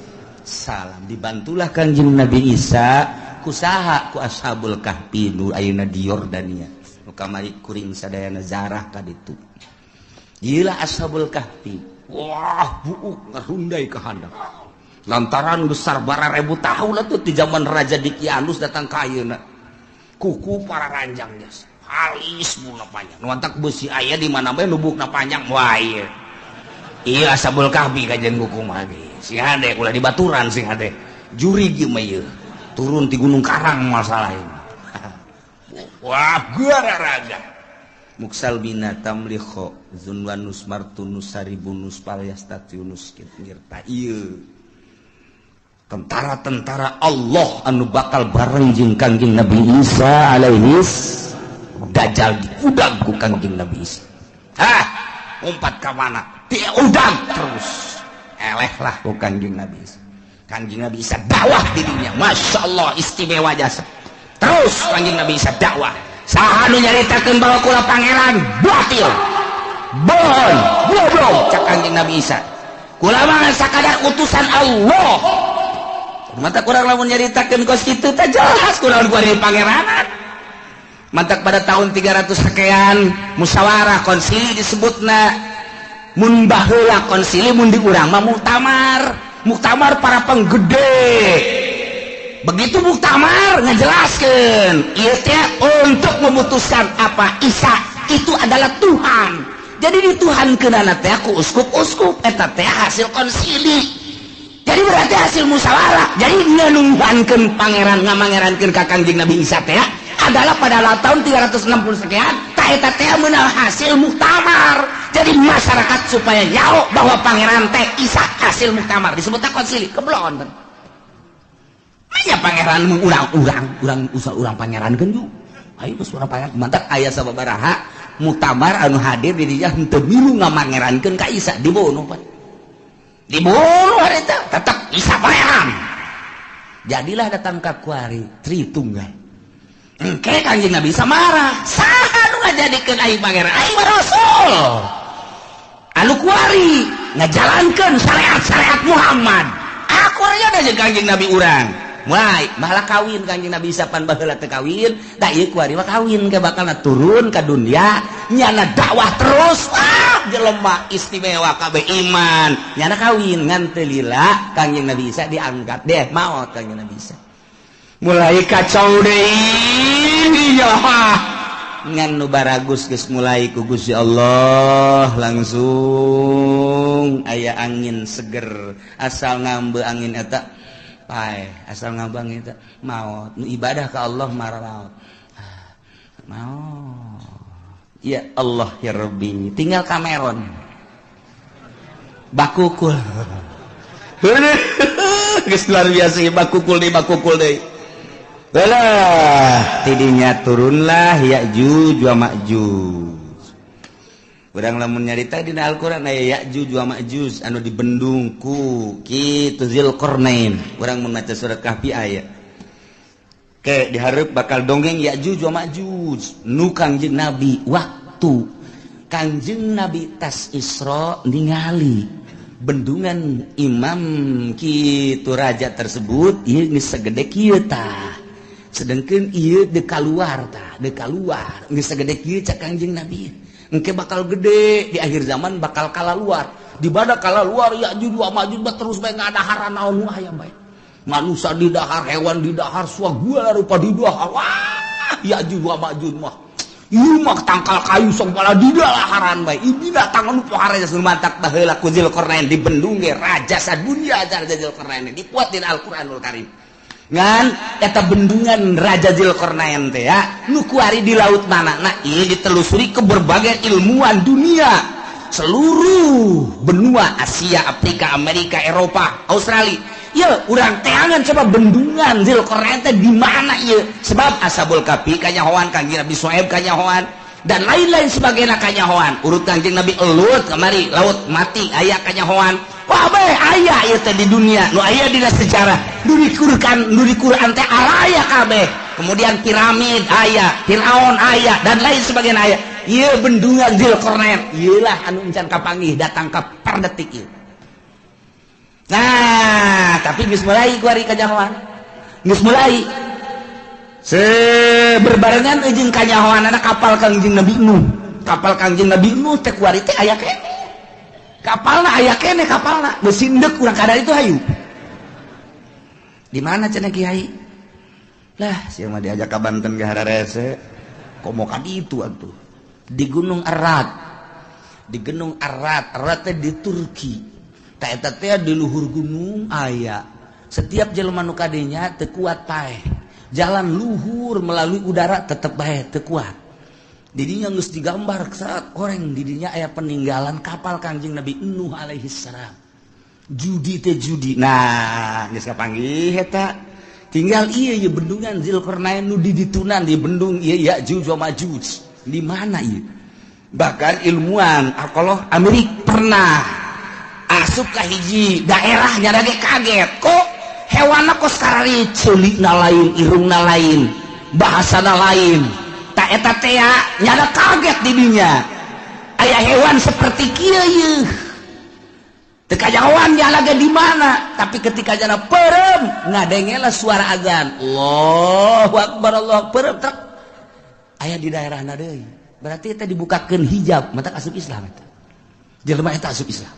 salam. Dibantulah Kangjeng Nabi Isa kusaha ku Ashabul Kahfi nu ayeuna di Yordania. Nu kamari kuring sadayana zarah ka ditu. Gila Ashabul Kahfi. Wah, buuk ngarundai ka handap. Lantaran besar bararebu tahun lah tuh di zaman Raja Dikianus datang ka ayeuna. Kuku para ranjang jasa halis buna panjang nuantak besi aya di mana bae nubukna panjang wah ieu ieu Ashabul Kahfi kajian kuku mah ge sing hade ulah dibaturan sing hade jurig ieu mah ieu turun ti Gunung Karang masalah ieu wah gararaga muksal bina tamlikho zunwanus martunus saribunus palyastatiunus ngirta ieu tentara-tentara Allah anu bakal bareng jeung Kangjeng Nabi Isa alaihis Dajjal diudag ku Kangjeng Nabi Isa. Hah, umpat ka mana? Diudag terus. Eleh lah ku Kangjeng Nabi Isa. Kangjeng Nabi Isa dakwah dirinya. Masya Allah istimewa jasa. Terus Kangjeng Nabi Isa dakwah. Saha nu nyaritakeun bahwa kula pangeran batil. Bohong, goblok cak Kangjeng Nabi Isa. Kula mah sakadar utusan Allah. Mata kurang lamun nyaritakeun kos kitu teh jelas kurang gua di pangeranan. Mantak pada tahun 300 sekian musyawarah konsili disebutna. Mun baheula konsili mun di urang mah muktamar. Muktamar para penggede. Begitu muktamar ngajelaskeun ieu teh untuk memutuskan apa Isa itu adalah Tuhan. Jadi dituhankeunana teh ku uskup-uskup eta teh hasil konsili. Jadi berarti hasil musyawarah. Jadi ngenunghankeun pangeran ngamangerankeun ka Kangjeng Nabi Isa teh adalah pada tahun 360 sekian ta eta teh meunang hasil muktamar. Jadi masyarakat supaya nyaho bahwa pangeran teh Isa hasil muktamar disebutna konsili. Keblon. Manya pangeran mun urang-urang, urang usah urang pangerankeun ju. Ayo geus urang pangeran mantak aya sababaraha muktamar anu hadir di dinya henteu milu ngamangerankeun ka Isa dibunuh pan. Dibunuh hari itu tetap Isa pangeran. Jadilah datang ka kuari Tritunggal. Engke Kangjeng Nabi Isa marah. Saha nu ngajadikeun aing pangeran? Aing mah rasul. Anu kuari ngajalankeun syariat-syariat Muhammad. Aku aya jeung Kangjeng Nabi urang. Mulai malah kawin Kangjeng Nabi Isa pan baheula teu kawin, da ieu kuari mah kawin ke bakalna turun ka dunia, nyana dakwah terus. Ah, jelema istimewa kabeh iman. Nyana kawin ngan teu lila Kangjeng Nabi Isa diangkat deh maot Kangjeng Nabi Isa. Mulai kacau deui ya. Ngan nu baragus geus mulai ku Gusti Allah langsung aya angin seger asal ngambe angin eta pae asal ngabang eta maot nu ibadah ka Allah marah maot ya Allah ya Rabbi tinggal Cameron bakukul geus luar biasa bakukul deui Belah tidinya turunlah Ya'juj wa Ma'juj. Urang lamun nyarita dina Al-Qur'an aya Ya'juj wa Ma'juj anu dibendung ku kitu Zulqarnain. Urang mun maca surat Kahfi aya. Ke dihareup bakal dongeng Ya'juj wa Ma'juj nu Kangjeng Nabi waktu Kangjeng Nabi tas Isra ningali bendungan imam kitu raja tersebut ieu geus sagede kieu tah. Sedangkan ieu dek kaluar tah, dek kaluar geus sagede kieu cak Kangjeng Nabi. Engke bakal gede di akhir zaman bakal kalaluar. Di mana kalaluar Ya'juj wa Ma'juj terus bae ngadaharan naon nu aya bae. Manusia didahar, hewan didahar, segala rupa didahar. Wah, Ya'juj wa Ma'juj mah. Ieu mah tangkal kayu sok bala didalaharan bae. Ieu binatang anu pohara geus mantak baheula ku Zulqarnain dibendung ge raja sadunya Raja Zulqarnain dipuat dina Al-Qur'anul Karim. Ngan eta bendungan Raja Zulqarnain teh ya nu kuari di laut mana nah ieu ditelusuri ke berbagai ilmuwan dunia Seluruh benua Asia, Afrika, Amerika, Eropa, Australia. Yeuh, urang teangan coba bendungan Zulkarnain teh di mana ieu? Sebab Ashabul Kahfi kanyahoan, Kangjeng Nabi Syuaib kanyahoan, dan lain-lain sebagainya kanyahoan. Urut Kangjeng Nabi Lut kamari laut mati aya kanyahoan. Wah, aya ieu teh di dunia, nu aya dina sejarah. Nu di Quran, nu di Quran teh araya kabeh. Kemudian piramid aya, Firaun aya, dan lain sebagainya aya. Ieu bendungan Zulkarnain, ieu lah anu encan kapanggih datang ka per detik ieu. Nah, tapi geus mulai kuari kanyahoan. Geus mulai. Se berbarengan jeung kanyahoanana kapal Kangjeng Nabi Nuh. Kapal Kangjeng Nabi Nuh teh kuari teh aya keneh. Kapalna aya keneh kapalna. Geus indek urang kadar itu hayu. Di mana cenah kiai? Lah, sia mah diajak ka Banten ge hararese. Komo ka ditu atuh. Di Gunung Ararat. Di Gunung Ararat, Ararat teh di Turki. Tah eta teh di luhur gunung aya. Setiap jelema nu kadinya teu kuat paeh. Jalan luhur melalui udara tetep bae teu kuat. Didinya geus digambar saat orang didinya aya peninggalan kapal Kangjeng Nabi Nuh alaihi salam. Judi teh judi. Nah, geus kapanggih eta. Tinggal ieu ye bendungan Zulkarnain nu di ditunan di bendung ieu Ya'juj wa Ma'juj. Di mana ieu? Bahkan ilmuwan arkeolog Amerika pernah asup ka hiji daerah nyana ge kaget, kok hewanna kos karari ceulikna lain, irungna lain, bahasana lain. Tak eta teh nyana kaget di dinya. Aya hewan seperti kieu ieu. Teu kajahoan nyala ge di mana, tapi ketika jana peureum ngadengela suara azan. Allahu akbar, Allah peureum trek. Aya di daerahna deui. Berarti eta dibukakeun hijab, mata asup Islam eta. Jelema eta asup Islam.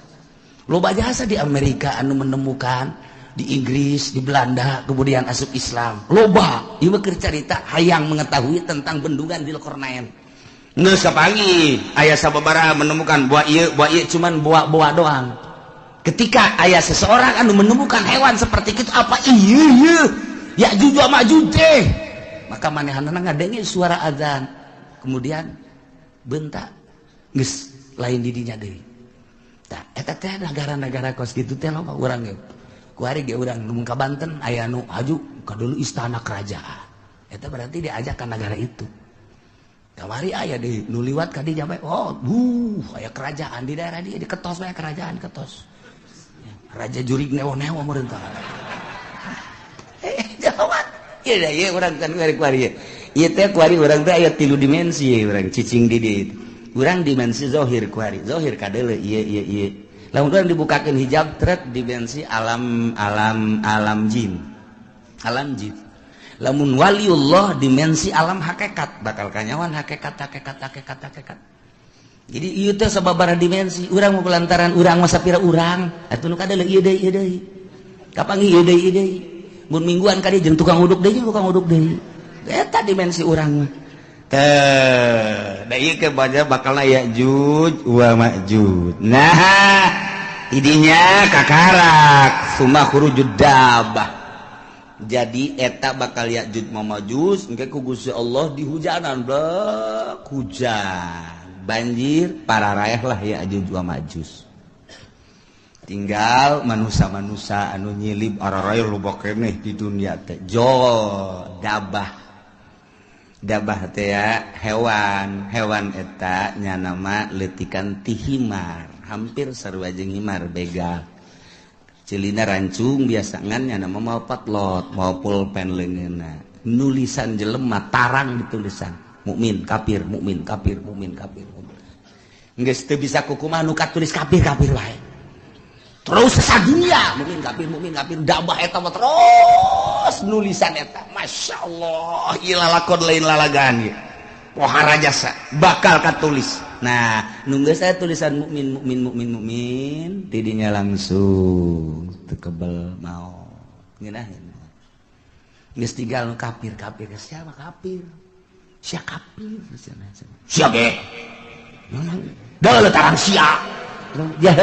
Loba jasa di Amerika anu menemukan, di Inggris, di Belanda, kemudian asup Islam. Loba, ieu mah keur carita hayang mengetahui tentang bendungan Zulkarnain. Geus kapanggih, aya sababaraha menemukan buah ieu cuman buah-buah doang. Ketika aya seseorang anu menemukan hewan seperti itu, apa ieu ieu Ya'juj wa Ma'juj teh, maka manehanna ngadenge suara azan. Kemudian bentak geus lain di dinya deui. Tah eta teh negara-negara kos kitu teh loba urang ge. Kuari ge urang nu ka Banten aya nu haju ka dulu istana kerajaan. Eta berarti diajak ka negara itu. Kamari aya di nu liwat ka dinya bae, oh, aya kerajaan di daerah dia diketos bae kerajaan ketos. Raja jurig newo-newo meureun tah. Jawab. Ieu da ieu urang kan kuari-kuari ieu. Ieu teh kuari urang teh aya 3 dimensi urang cicing di dieu. Urang dimensi zohir kuari, zohir kadeuleu ieu ieu ieu. Lamun urang dibukakeun hijab trek dimensi alam alam alam jin. Alam jin. Lamun waliullah dimensi alam hakikat, bakal kanyawan hakikat hakikat hakikat hakikat. Jadi ieu teh sababaraha dimensi, urang mah lantaran urang mah sapira urang, atuh nu kadeuleu ieu deui ieu deui. Kapanggih ieu deui ieu deui. Mun mingguan ka dieu jeung tukang uduk deui, tukang uduk deui. Eta dimensi urang mah. Teh, da ieu ke baca bakalna Ya'juj wa Ma'juj. Nah, idinya kakarak summa khurujud dabah. Jadi eta bakal Ya'juj wa Ma'juj engke ku Gusti Allah dihujanan blek hujan. Banjir pararaeh lah Ya'juj wa Ma'juj. Tinggal manusia-manusia anu nyilib araraeh loba keneh di dunia teh. Jo dabah. Dabah teh ya hewan, hewan eta nya nama leutikan ti himar, hampir sarua jeung himar begal. Celina rancung biasa ngan nya nama mau patlot, mau pulpen leungeunna. Nulisan jelema tarang ditulisan. Mukmin kafir, mukmin kafir, mukmin kafir. Geus teu bisa kukumaha nu katulis kafir kafir wae. Terus sadunia mukmin kafir dabah eta mah terus nulisan eta. Masya Allah, ieu lalakon lain lalagaan ieu. Pohara jasa bakal katulis. Nah, nunggu saya tulisan mukmin mukmin mukmin mukmin tidinya langsung teu kebel mau. Ngeunaheun. Geus tinggal kafir kafir siapa kafir? Sia kafir sia ge. Deuleu tarang sia. Ya.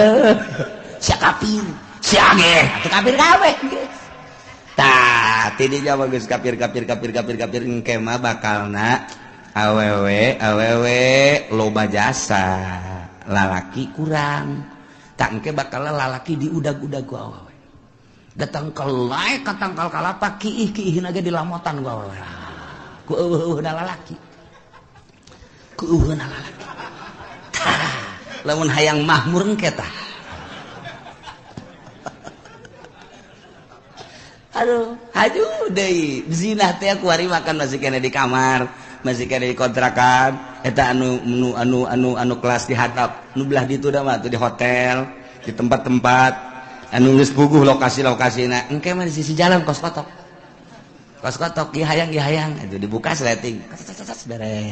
Sia kafir, sia ge, atuh kafir kabeh geus. Tah, tidinya mah geus kafir kafir kafir kafir kafir engke mah bakalna awewe awewe loba jasa. Lalaki kurang. Tak engke bakal lalaki diudag-udag ku awewe. Datang ke lae ka tangkal kalapa kiih-kiihna ge dilamotan ku awewe. Ku eueuh-eueuhna lalaki. Ku eueuhna lalaki. Tah, lamun hayang mahmur engke tah. Aduh, haju deui. Zinah teh kuari makan masih kene di kamar, masih kene di kontrakan, eta anu anu anu anu kelas di hatap, nu belah ditu da mah tuh di hotel, di tempat-tempat anu geus puguh lokasi-lokasina. Engke mah di sisi jalan kos kotok. Kos kotok ieu hayang ieu hayang, itu dibuka sleting. Beres.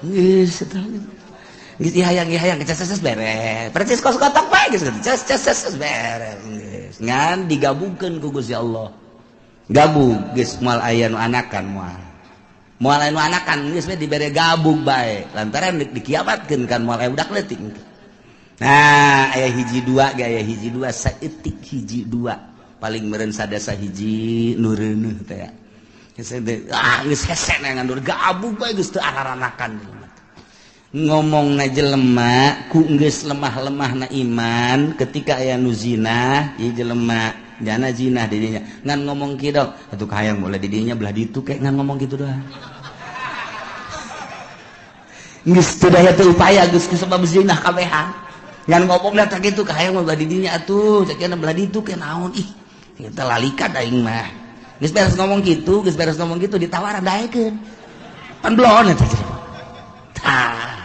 Geus eta. Geus ieu hayang ieu hayang, ces beres. Percis kos kotok bae geus ces ces beres. Geus ngan digabungkeun ku Gusti Allah. Gabung geus moal aya nu anakan moal. Moal aya nu anakan geus we dibere gabung bae. Lantaran dikiamatkeun kan moal aya budak leutik. Nah, aya hiji dua ge aya hiji dua saeutik hiji dua. Paling meureun sadasa hiji nu reuneuh teh. Geus ah geus hese ngan gabung bae geus teu araranakan. Ngomong na jelema ku geus lemah-lemah na iman ketika aya nu zina ieu jelema jana zina di dinya ngan ngomong kieu atuh kahayang boleh di dinya belah ditu kayak ngan ngomong kitu doang geus teu daya teu upaya geus kusabab zina kabehan ngan ngomong da kitu kahayang belah di dinya atuh sakieu belah ditu ke naon ih kita lalikan aing mah geus beres ngomong kitu geus beres ngomong kitu ditawaran daekeun pan belon eta tah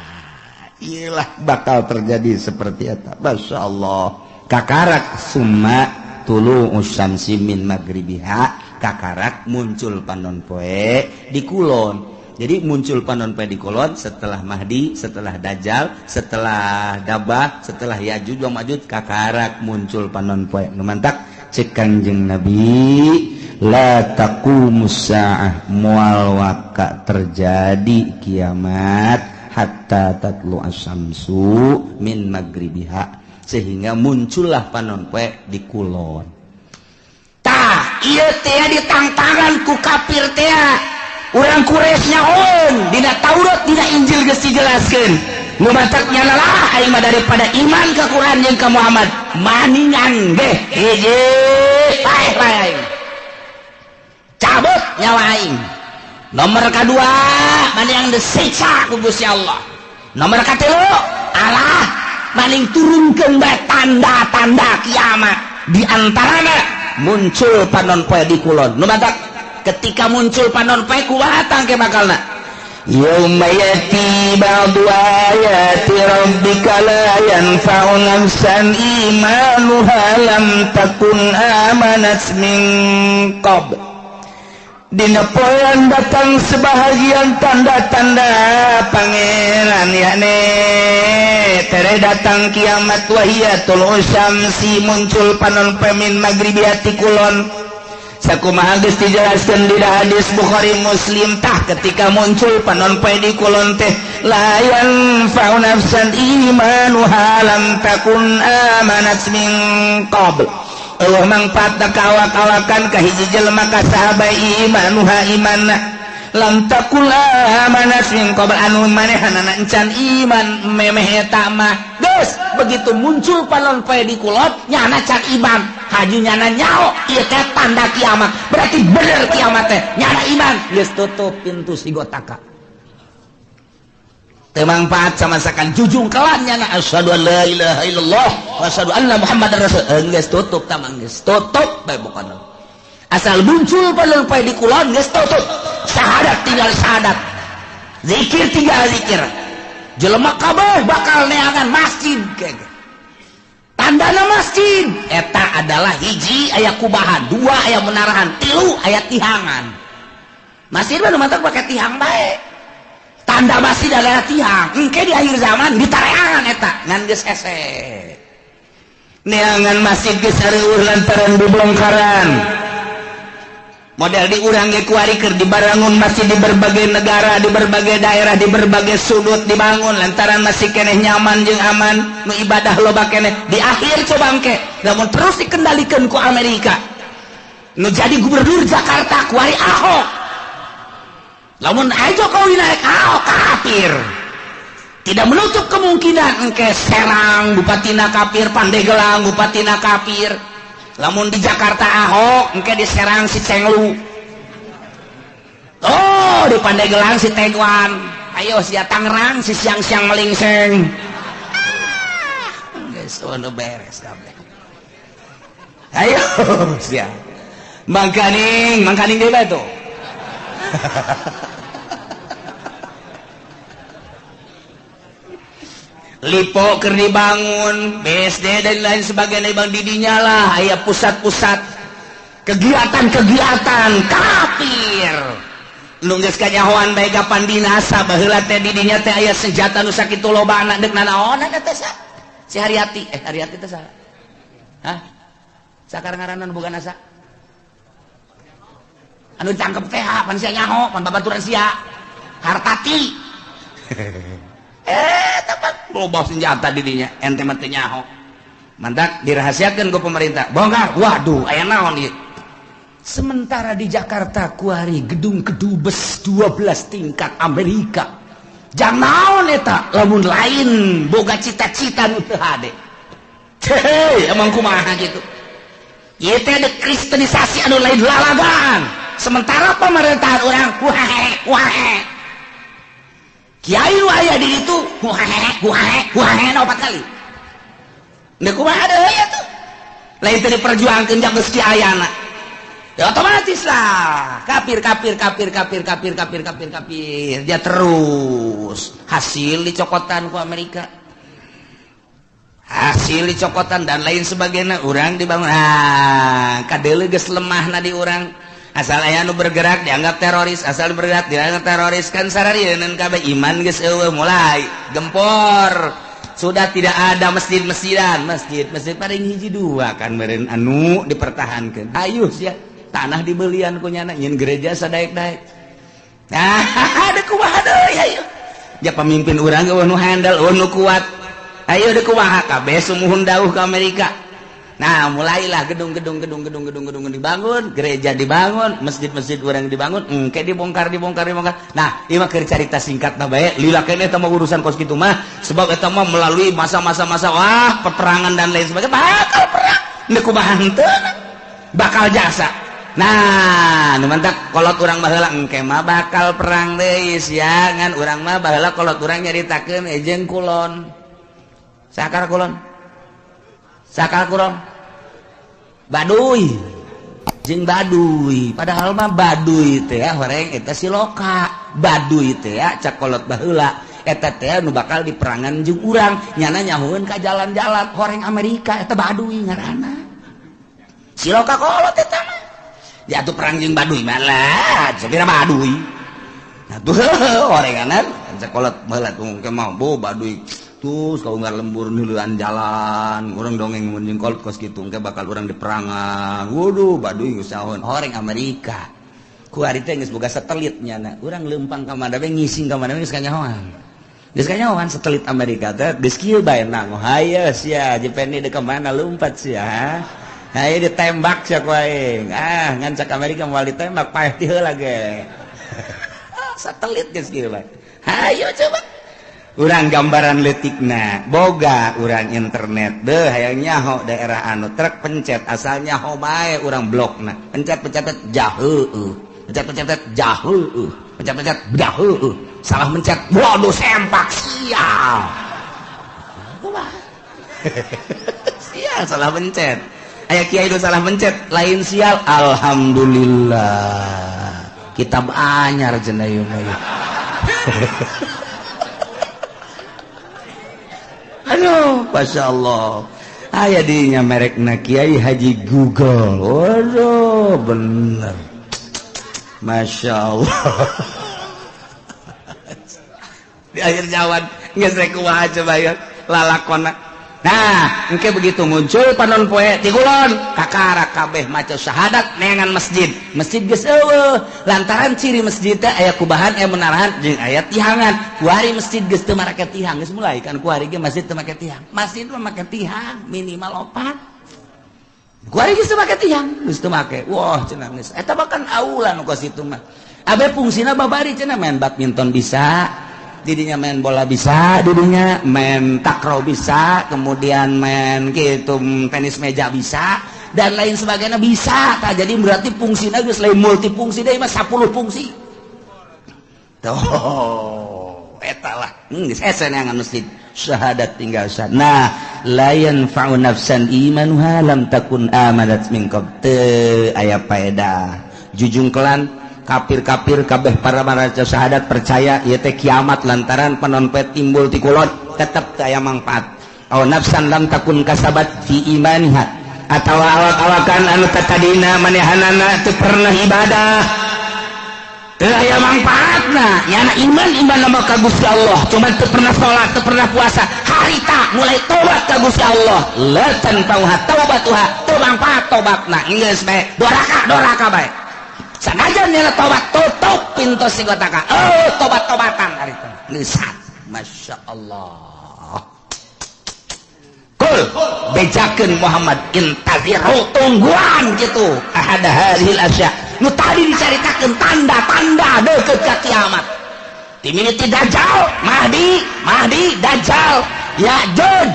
iyalah bakal terjadi seperti eta. Masya Allah. Kakarak summa tulu usyamsi min magribiha. Kakarak muncul panon poe di kulon. Jadi muncul panon poe di kulon setelah Mahdi, setelah Dajjal, setelah Dabah, setelah Yajuj wa Majuj, kakarak muncul panon poe. Nu mantak cek Kangjeng Nabi la taqumus saah moal waka terjadi kiamat hatta tatlu asyamsu min magribiha, sehingga muncullah panon poe di kulon. Tah ieu teh ditangtangan ku kafir teh urang Quraisy nyaon dina Taurat dina Injil geus dijelaskeun nu matak nyalalah aing mah daripada iman ka Quran jeung ka Muhammad maningan ge hiji paeh bae aing cabut nyawa aing. Nomor kedua maning disiksa ku Gusti Allah. Nomor katilu Allah maning turunkeun bae tanda-tanda kiamat. Di antarana muncul panon poe di kulon. Nu matak ketika muncul panon poe kumaha tangke bakalna? Yauma yati ba'du ayati rabbika la yanfa'u nafsan imanuha lam takun amanat min qabl. Dina poean datang sebahagian tanda-tanda pangeran yakni tere datang kiamat wahiyatul usyamsi muncul panon poe min magribiati kulon. Sakumaha geus dijelaskeun di hadis Bukhari Muslim tah ketika muncul panon poe di kulon teh la yanfa'u nafsan imanuha lam takun amanat min qabl. Allah mangfaat kawak-awakan ka hiji jelema ka sahabat imanuha imanna lam takul amanat min qabl anu manehanana encan iman memeh eta mah. Geus begitu muncul panon poe di kulot nyana can iman haju nyana nyaho ieu teh tanda kiamat berarti bener kiamat teh nyana iman geus tutup pintu sigotaka teu mangfaat samasakan jujung kelan nyana asyhadu an la ilaha illallah wa asyhadu anna muhammadar rasul geus tutup tamang geus tutup bae pokona asal muncul panon poe di kulon geus tutup syahadat tinggal syahadat zikir tinggal zikir jelema kabeh bakal neangan masjid kege tandana masjid eta adalah hiji aya kubahan dua aya menarahan tilu aya tihangan masjid mah nu matak pake tihang bae tanda masjid adalah tihang engke di akhir zaman ditareangan eta ngan geus hese neangan masjid geus areueuh lantaran dibongkaran model di urang ge kuari keur dibarangun masjid di berbagai negara, di berbagai daerah, di berbagai sudut dibangun lantaran masih keneh nyaman jeung aman nu ibadah loba keneh di akhir coba engke lamun terus dikendalikan ku Amerika nu jadi gubernur Jakarta kuari Ahok lamun aja Jokowi naik Ahok kafir Tidak menutup kemungkinan engke Serang bupatina kafir, Pandeglang bupatina kafir. Lamun di Jakarta Ahok, engke di Serang si Cenglu. Oh, di Pandeglang si Tegwan. Ayo sia Tangerang si siang-siang melingseng. Geus ono beres kabeh. Ayo sia. Mangkaning, mangkaning deui bae tuh. Lipo keur dibangun, BSD dan lain sebagainya bang didinya lah aya pusat-pusat kegiatan-kegiatan kafir. Nu geus kanyahoan bae kapan binasa baheula teh didinya teh aya senjata nu sakitu lobana deuk nanaonan teh sa. Si Haryati, Haryati teh saha? Hah? Sakar ngaranna nu boga nasa? Anu ditangkep teh pan sia nyaho, pan babaturan sia. Hartati. Tempat loba senjata didinya ente mah teu nyaho. Mantak dirahasiakeun ku pemerintah. Bongkar. Waduh, aya naon ieu? Sementara di Jakarta kuari gedung kedubes 12 tingkat Amerika. Jang naon eta lamun lain boga cita-cita nu teu hade. Hei, emang kumaha gitu. Ieu teh dekristenisasi anu lain lalagaan. Sementara pemerintahan urang wae wae. Kiai nu aya di ditu wae wae wae opat kali. Deuk kumaha deui atuh? Lain teh diperjuangkeun jang geus kiayana. Ya otomatis lah kafir kafir kafir kafir kafir kafir kafir kafir dia terus hasil dicokotan ku Amerika, hasil dicokotan dan lain sebagainya. Urang dibangun, ah kadeuleu geus lemahna di urang. Asal aya nu bergerak dianggap teroris, asal bergerak dianggap teroris kan sararieun kabeh iman geus eueuh mulai gempor. Sudah tidak ada masjid-masjidan, masjid-masjid paling hiji dua kan meureun anu dipertahankeun. Ayo sia tanah dibelian ku nyana nyin gereja sadaek-daek. Nah, ada kumaha deui ayo. Ya pemimpin urang eueuh nu handal, eueuh nu kuat. Ayo deuk kumaha kabeh sumuhun dauh ka Amerika. Nah, mulailah gedung-gedung gedung-gedung gedung-gedung dibangun, gereja dibangun, masjid-masjid urang dibangun, engke dibongkar dibongkar dibongkar. Nah, ieu mah keur carita singkatna bae, lila keneh eta mah urusan kos kitu mah, sebab eta mah melalui masa-masa masa wah peperangan dan lain sebagainya, bakal perang. Deuk kumaha henteu bakal jasa. Nah, nu mantak kolot urang baheula engke mah bakal perang deui sia, ngan urang mah baheula kolot urang nyaritakeun jeung kulon. Sakar kulon. Sakar kulon. Baduy. Jeung Baduy. Padahal mah Baduy teh horeng eta siloka. Baduy teh cak kolot baheula eta teh nu bakal diperangan jeung urang, nyana nyahoeun ka jalan-jalan horeng Amerika eta Baduy ngaranna. Siloka kolot eta mah. Ya tuh perang jeung Baduy malah, sapira Baduy. Nah tuh orenganan sekolah baheula tuh engke mah bo Baduy. Terus kau ngar lembur nuluan jalan, urang dongeng mun jeung kolot kos kitu engke bakal urang diperangan. Waduh, Baduy geus saon horeng Amerika. Ku ari teh geus boga satelit nyana. Urang leumpang ka mana we ngising ka mana we geus kanyahoan. Geus kanyahoan satelit Amerika teh geus kieu bae nang. Hayo sia, Jepeni deuk ka mana lumpat sia. Hayo ditembak sia ku aing. Ah, ngan cak Amerika moal ditembak paeh ti heula ge. Satelit geus kieu bae. Hayo coba. Urang gambaran leutikna, boga urang internet deuh hayang nyaho daerah anu truk pencet asal nyaho bae urang blokna. Pencet-pencet jaheueuh. Pencet-pencet jaheueuh. Pencet-pencet daheueuh. Salah mencet, waduh sempak sial. Kumaha? Sial salah mencet. Aya kiai nu salah mencet, lain sial. Alhamdulillah. Kitab anyar cenah ieu mah. Aduh, Masya Allah. Aya dinya merekna Kiai Haji Google. Waduh, bener. Masya Allah. Di akhir zaman geus rek kumaha coba ya lalakona. Nah, engke begitu muncul panon poe ti kulon, kakara kabeh maca syahadat neangan masjid. Masjid geus eueuh, lantaran ciri masjid teh aya kubahan, aya menarahan jeung aya tihangan. Kuari masjid geus teu marake tihang, geus mulai kan kuari ge masjid teu make tihang. Masjid mah make tihang minimal 4. Kuari geus teu make tihang, geus teu make. Wah, cenah geus. Eta bahkan aula nu kos itu mah. Abe fungsina babari cenah main badminton bisa. Didinya main bola bisa, didinya main takraw bisa, kemudian main gitu tenis meja bisa, dan lain sebagainya bisa. Tah, jadi berarti fungsinya geus lain multifungsi deui mah 10 fungsi. Tuh, eta lah. Geus hese neangan masjid. Syahadat tinggal sah. Nah, la yanfa'u nafsan imanuha lam takun amanat min qabl. Teu aya paedah. Jujungkelan kafir-kafir kabeh para maraca syahadat percaya ieu teh kiamat lantaran panonpet timbul ti kulon tetep teu aya mangfaat. Aw nafsan lam takun kasabat fi imaniha atawa awak-awakan anu tatadina manehanana teu pernah ibadah. Teu aya mangfaatna, nyana iman iman nama ka Gusti Allah, cuman teu pernah salat, teu pernah puasa, harita mulai tobat ka Gusti Allah, la tanfa'uha taubatuha, teu mangfaat tobatna, geus bae doraka bae. Sanajan nyana tobat tutup pintu sigotaka, oh tobat-tobatan harita. Geus Masya Allah. Kul bejakeun Muhammad intaziru tungguan gitu ahada hadhil asya. Nu tadi dicaritakeun tanda-tanda deukeut ka kiamat. Timini Dajjal, Mahdi, Mahdi, Dajjal, Ya'juj,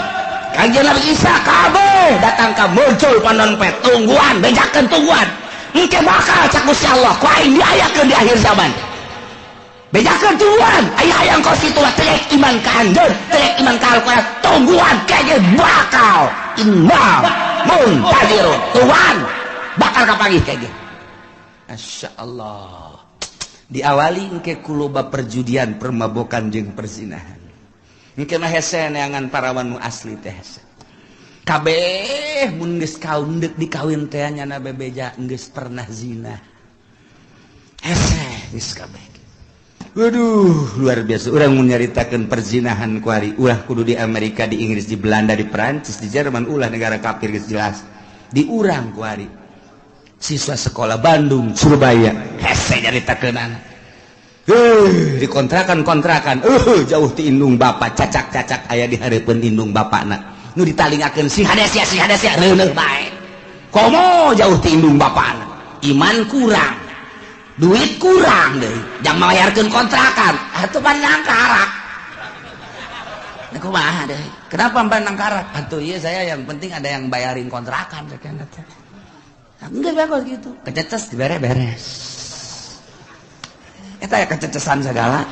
Kangjeng Nabi Isa kabeh datang ka muncul panonpet tungguan, bejakeun tungguan. Engke bakal cak Gusti Allah ku aing diayakeun di akhir zaman. Bejakeun tungguan, aya hayang kos kitu mah teu iman ka anjeun, teu iman ka Al-Qur'an, tungguan kege bakal inna muntazirun. Tungguan bakal kapanggih kege. Masya Allah. Diawali engke ku loba perjudian, permabokan jeung perzinahan. Engke mah hese neangan parawan nu asli teh hese. Kabeh mun geus kaun deuk dikawin teh nyana bebeja geus pernah zina. Hese geus kabeh. Waduh, luar biasa. Urang mun nyaritakeun perzinahan kuari, ulah kudu di Amerika, di Inggris, di Belanda, di Perancis, di Jerman, ulah negara kafir geus jelas. Di urang kuari. Siswa sekolah Bandung, Surabaya, hese nyaritakeunana. Di kontrakan-kontrakan, jauh ti indung bapak, cacak-cacak aya di hareupeun indung bapakna. Nu ditalingakeun sing hade sia, sing hade sia, reuneuh bae. Komo jauh ti indung bapakna. Iman kurang, duit kurang deui, jang mayarkeun kontrakan, atuh pan nangkarak. Nah, kumaha deui? Kenapa pan nangkarak? Atuh ieu saya yang penting ada yang bayarin kontrakan sakieu teh. Enggak bagus gitu. Kececes dibere beres. Eta ya kececesan segala.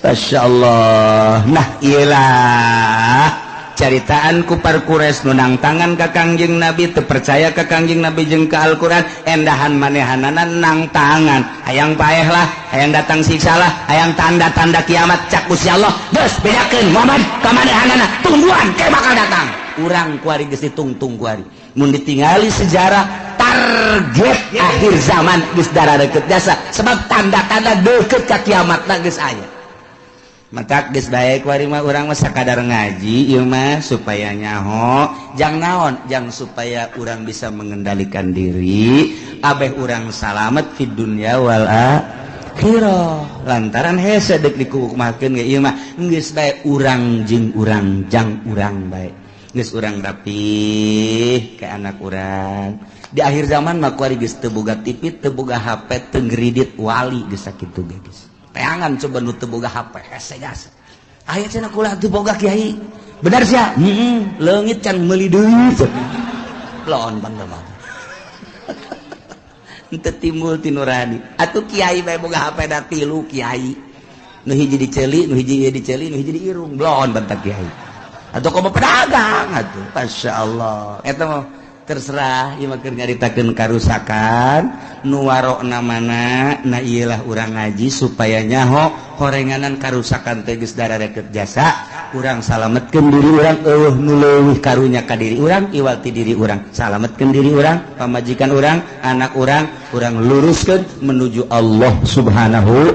Masya Allah. Nah iyalah caritaan kupar Quraisy nu nangtangan ka Kangjeng Nabi, teu percaya ka Kangjeng Nabi jeung ka Al-Qur'an, endahan manehanana nangtangan. Hayang paeh lah, hayang datang siksa lah, hayang tanda-tanda kiamat cak Gusti Allah. Geus bedakeun Muhammad ka manehanana, tungguan ke bakal datang. Urang kuari geus ditungtung kuari. Mun ditingali sejarah target akhir zaman geus darareukeup jasa sebab tanda-tanda deukeut ka kiamatna geus aya. Matak geus bae kuari mah urang mah sakadar ngaji ieu mah supaya nyaho, jang naon, jang supaya urang bisa mengendalikan diri, abeh urang salamet fid dunya wal akhirah. Lantaran hese deuk dikukumakeun ge ieu mah geus bae urang jeung urang jang urang bae. Geus urang rapih ke anak urang. Di akhir zaman mah kuari geus teu boga TV, teu boga HP, teu ngredit wali geus sakitu ge geus. Teangan coba nu teu boga HP hese jasa. Aya cenah kula teu boga kiai. Bener sia? Heeh, leungit can meuli deui. Lon bener mah. Henteu timbul ti nurani. Atuh kiai bae boga HP da tilu kiai. Nu hiji diceuli, nu hiji ieu diceuli, nu hiji diirung. Blon bentak kiai. Atau komo pedagang atuh. Masya Allah. Eta mah terserah ieu mah keur nyaritakeun karusakan nu warokna mana. Nah ieulah urang ngaji supaya nyaho horenganan karusakan teh geus darareukeup jasa. Urang salametkeun diri urang, eueuh nu leuwih karunya ka diri urang, iwal ti diri urang. Salametkeun diri urang, pamajikan urang, anak urang, urang luruskeun menuju Allah Subhanahu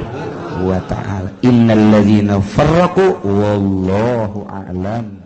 wa ta'ala. Innal ladzina farraqu wallahu a'lam.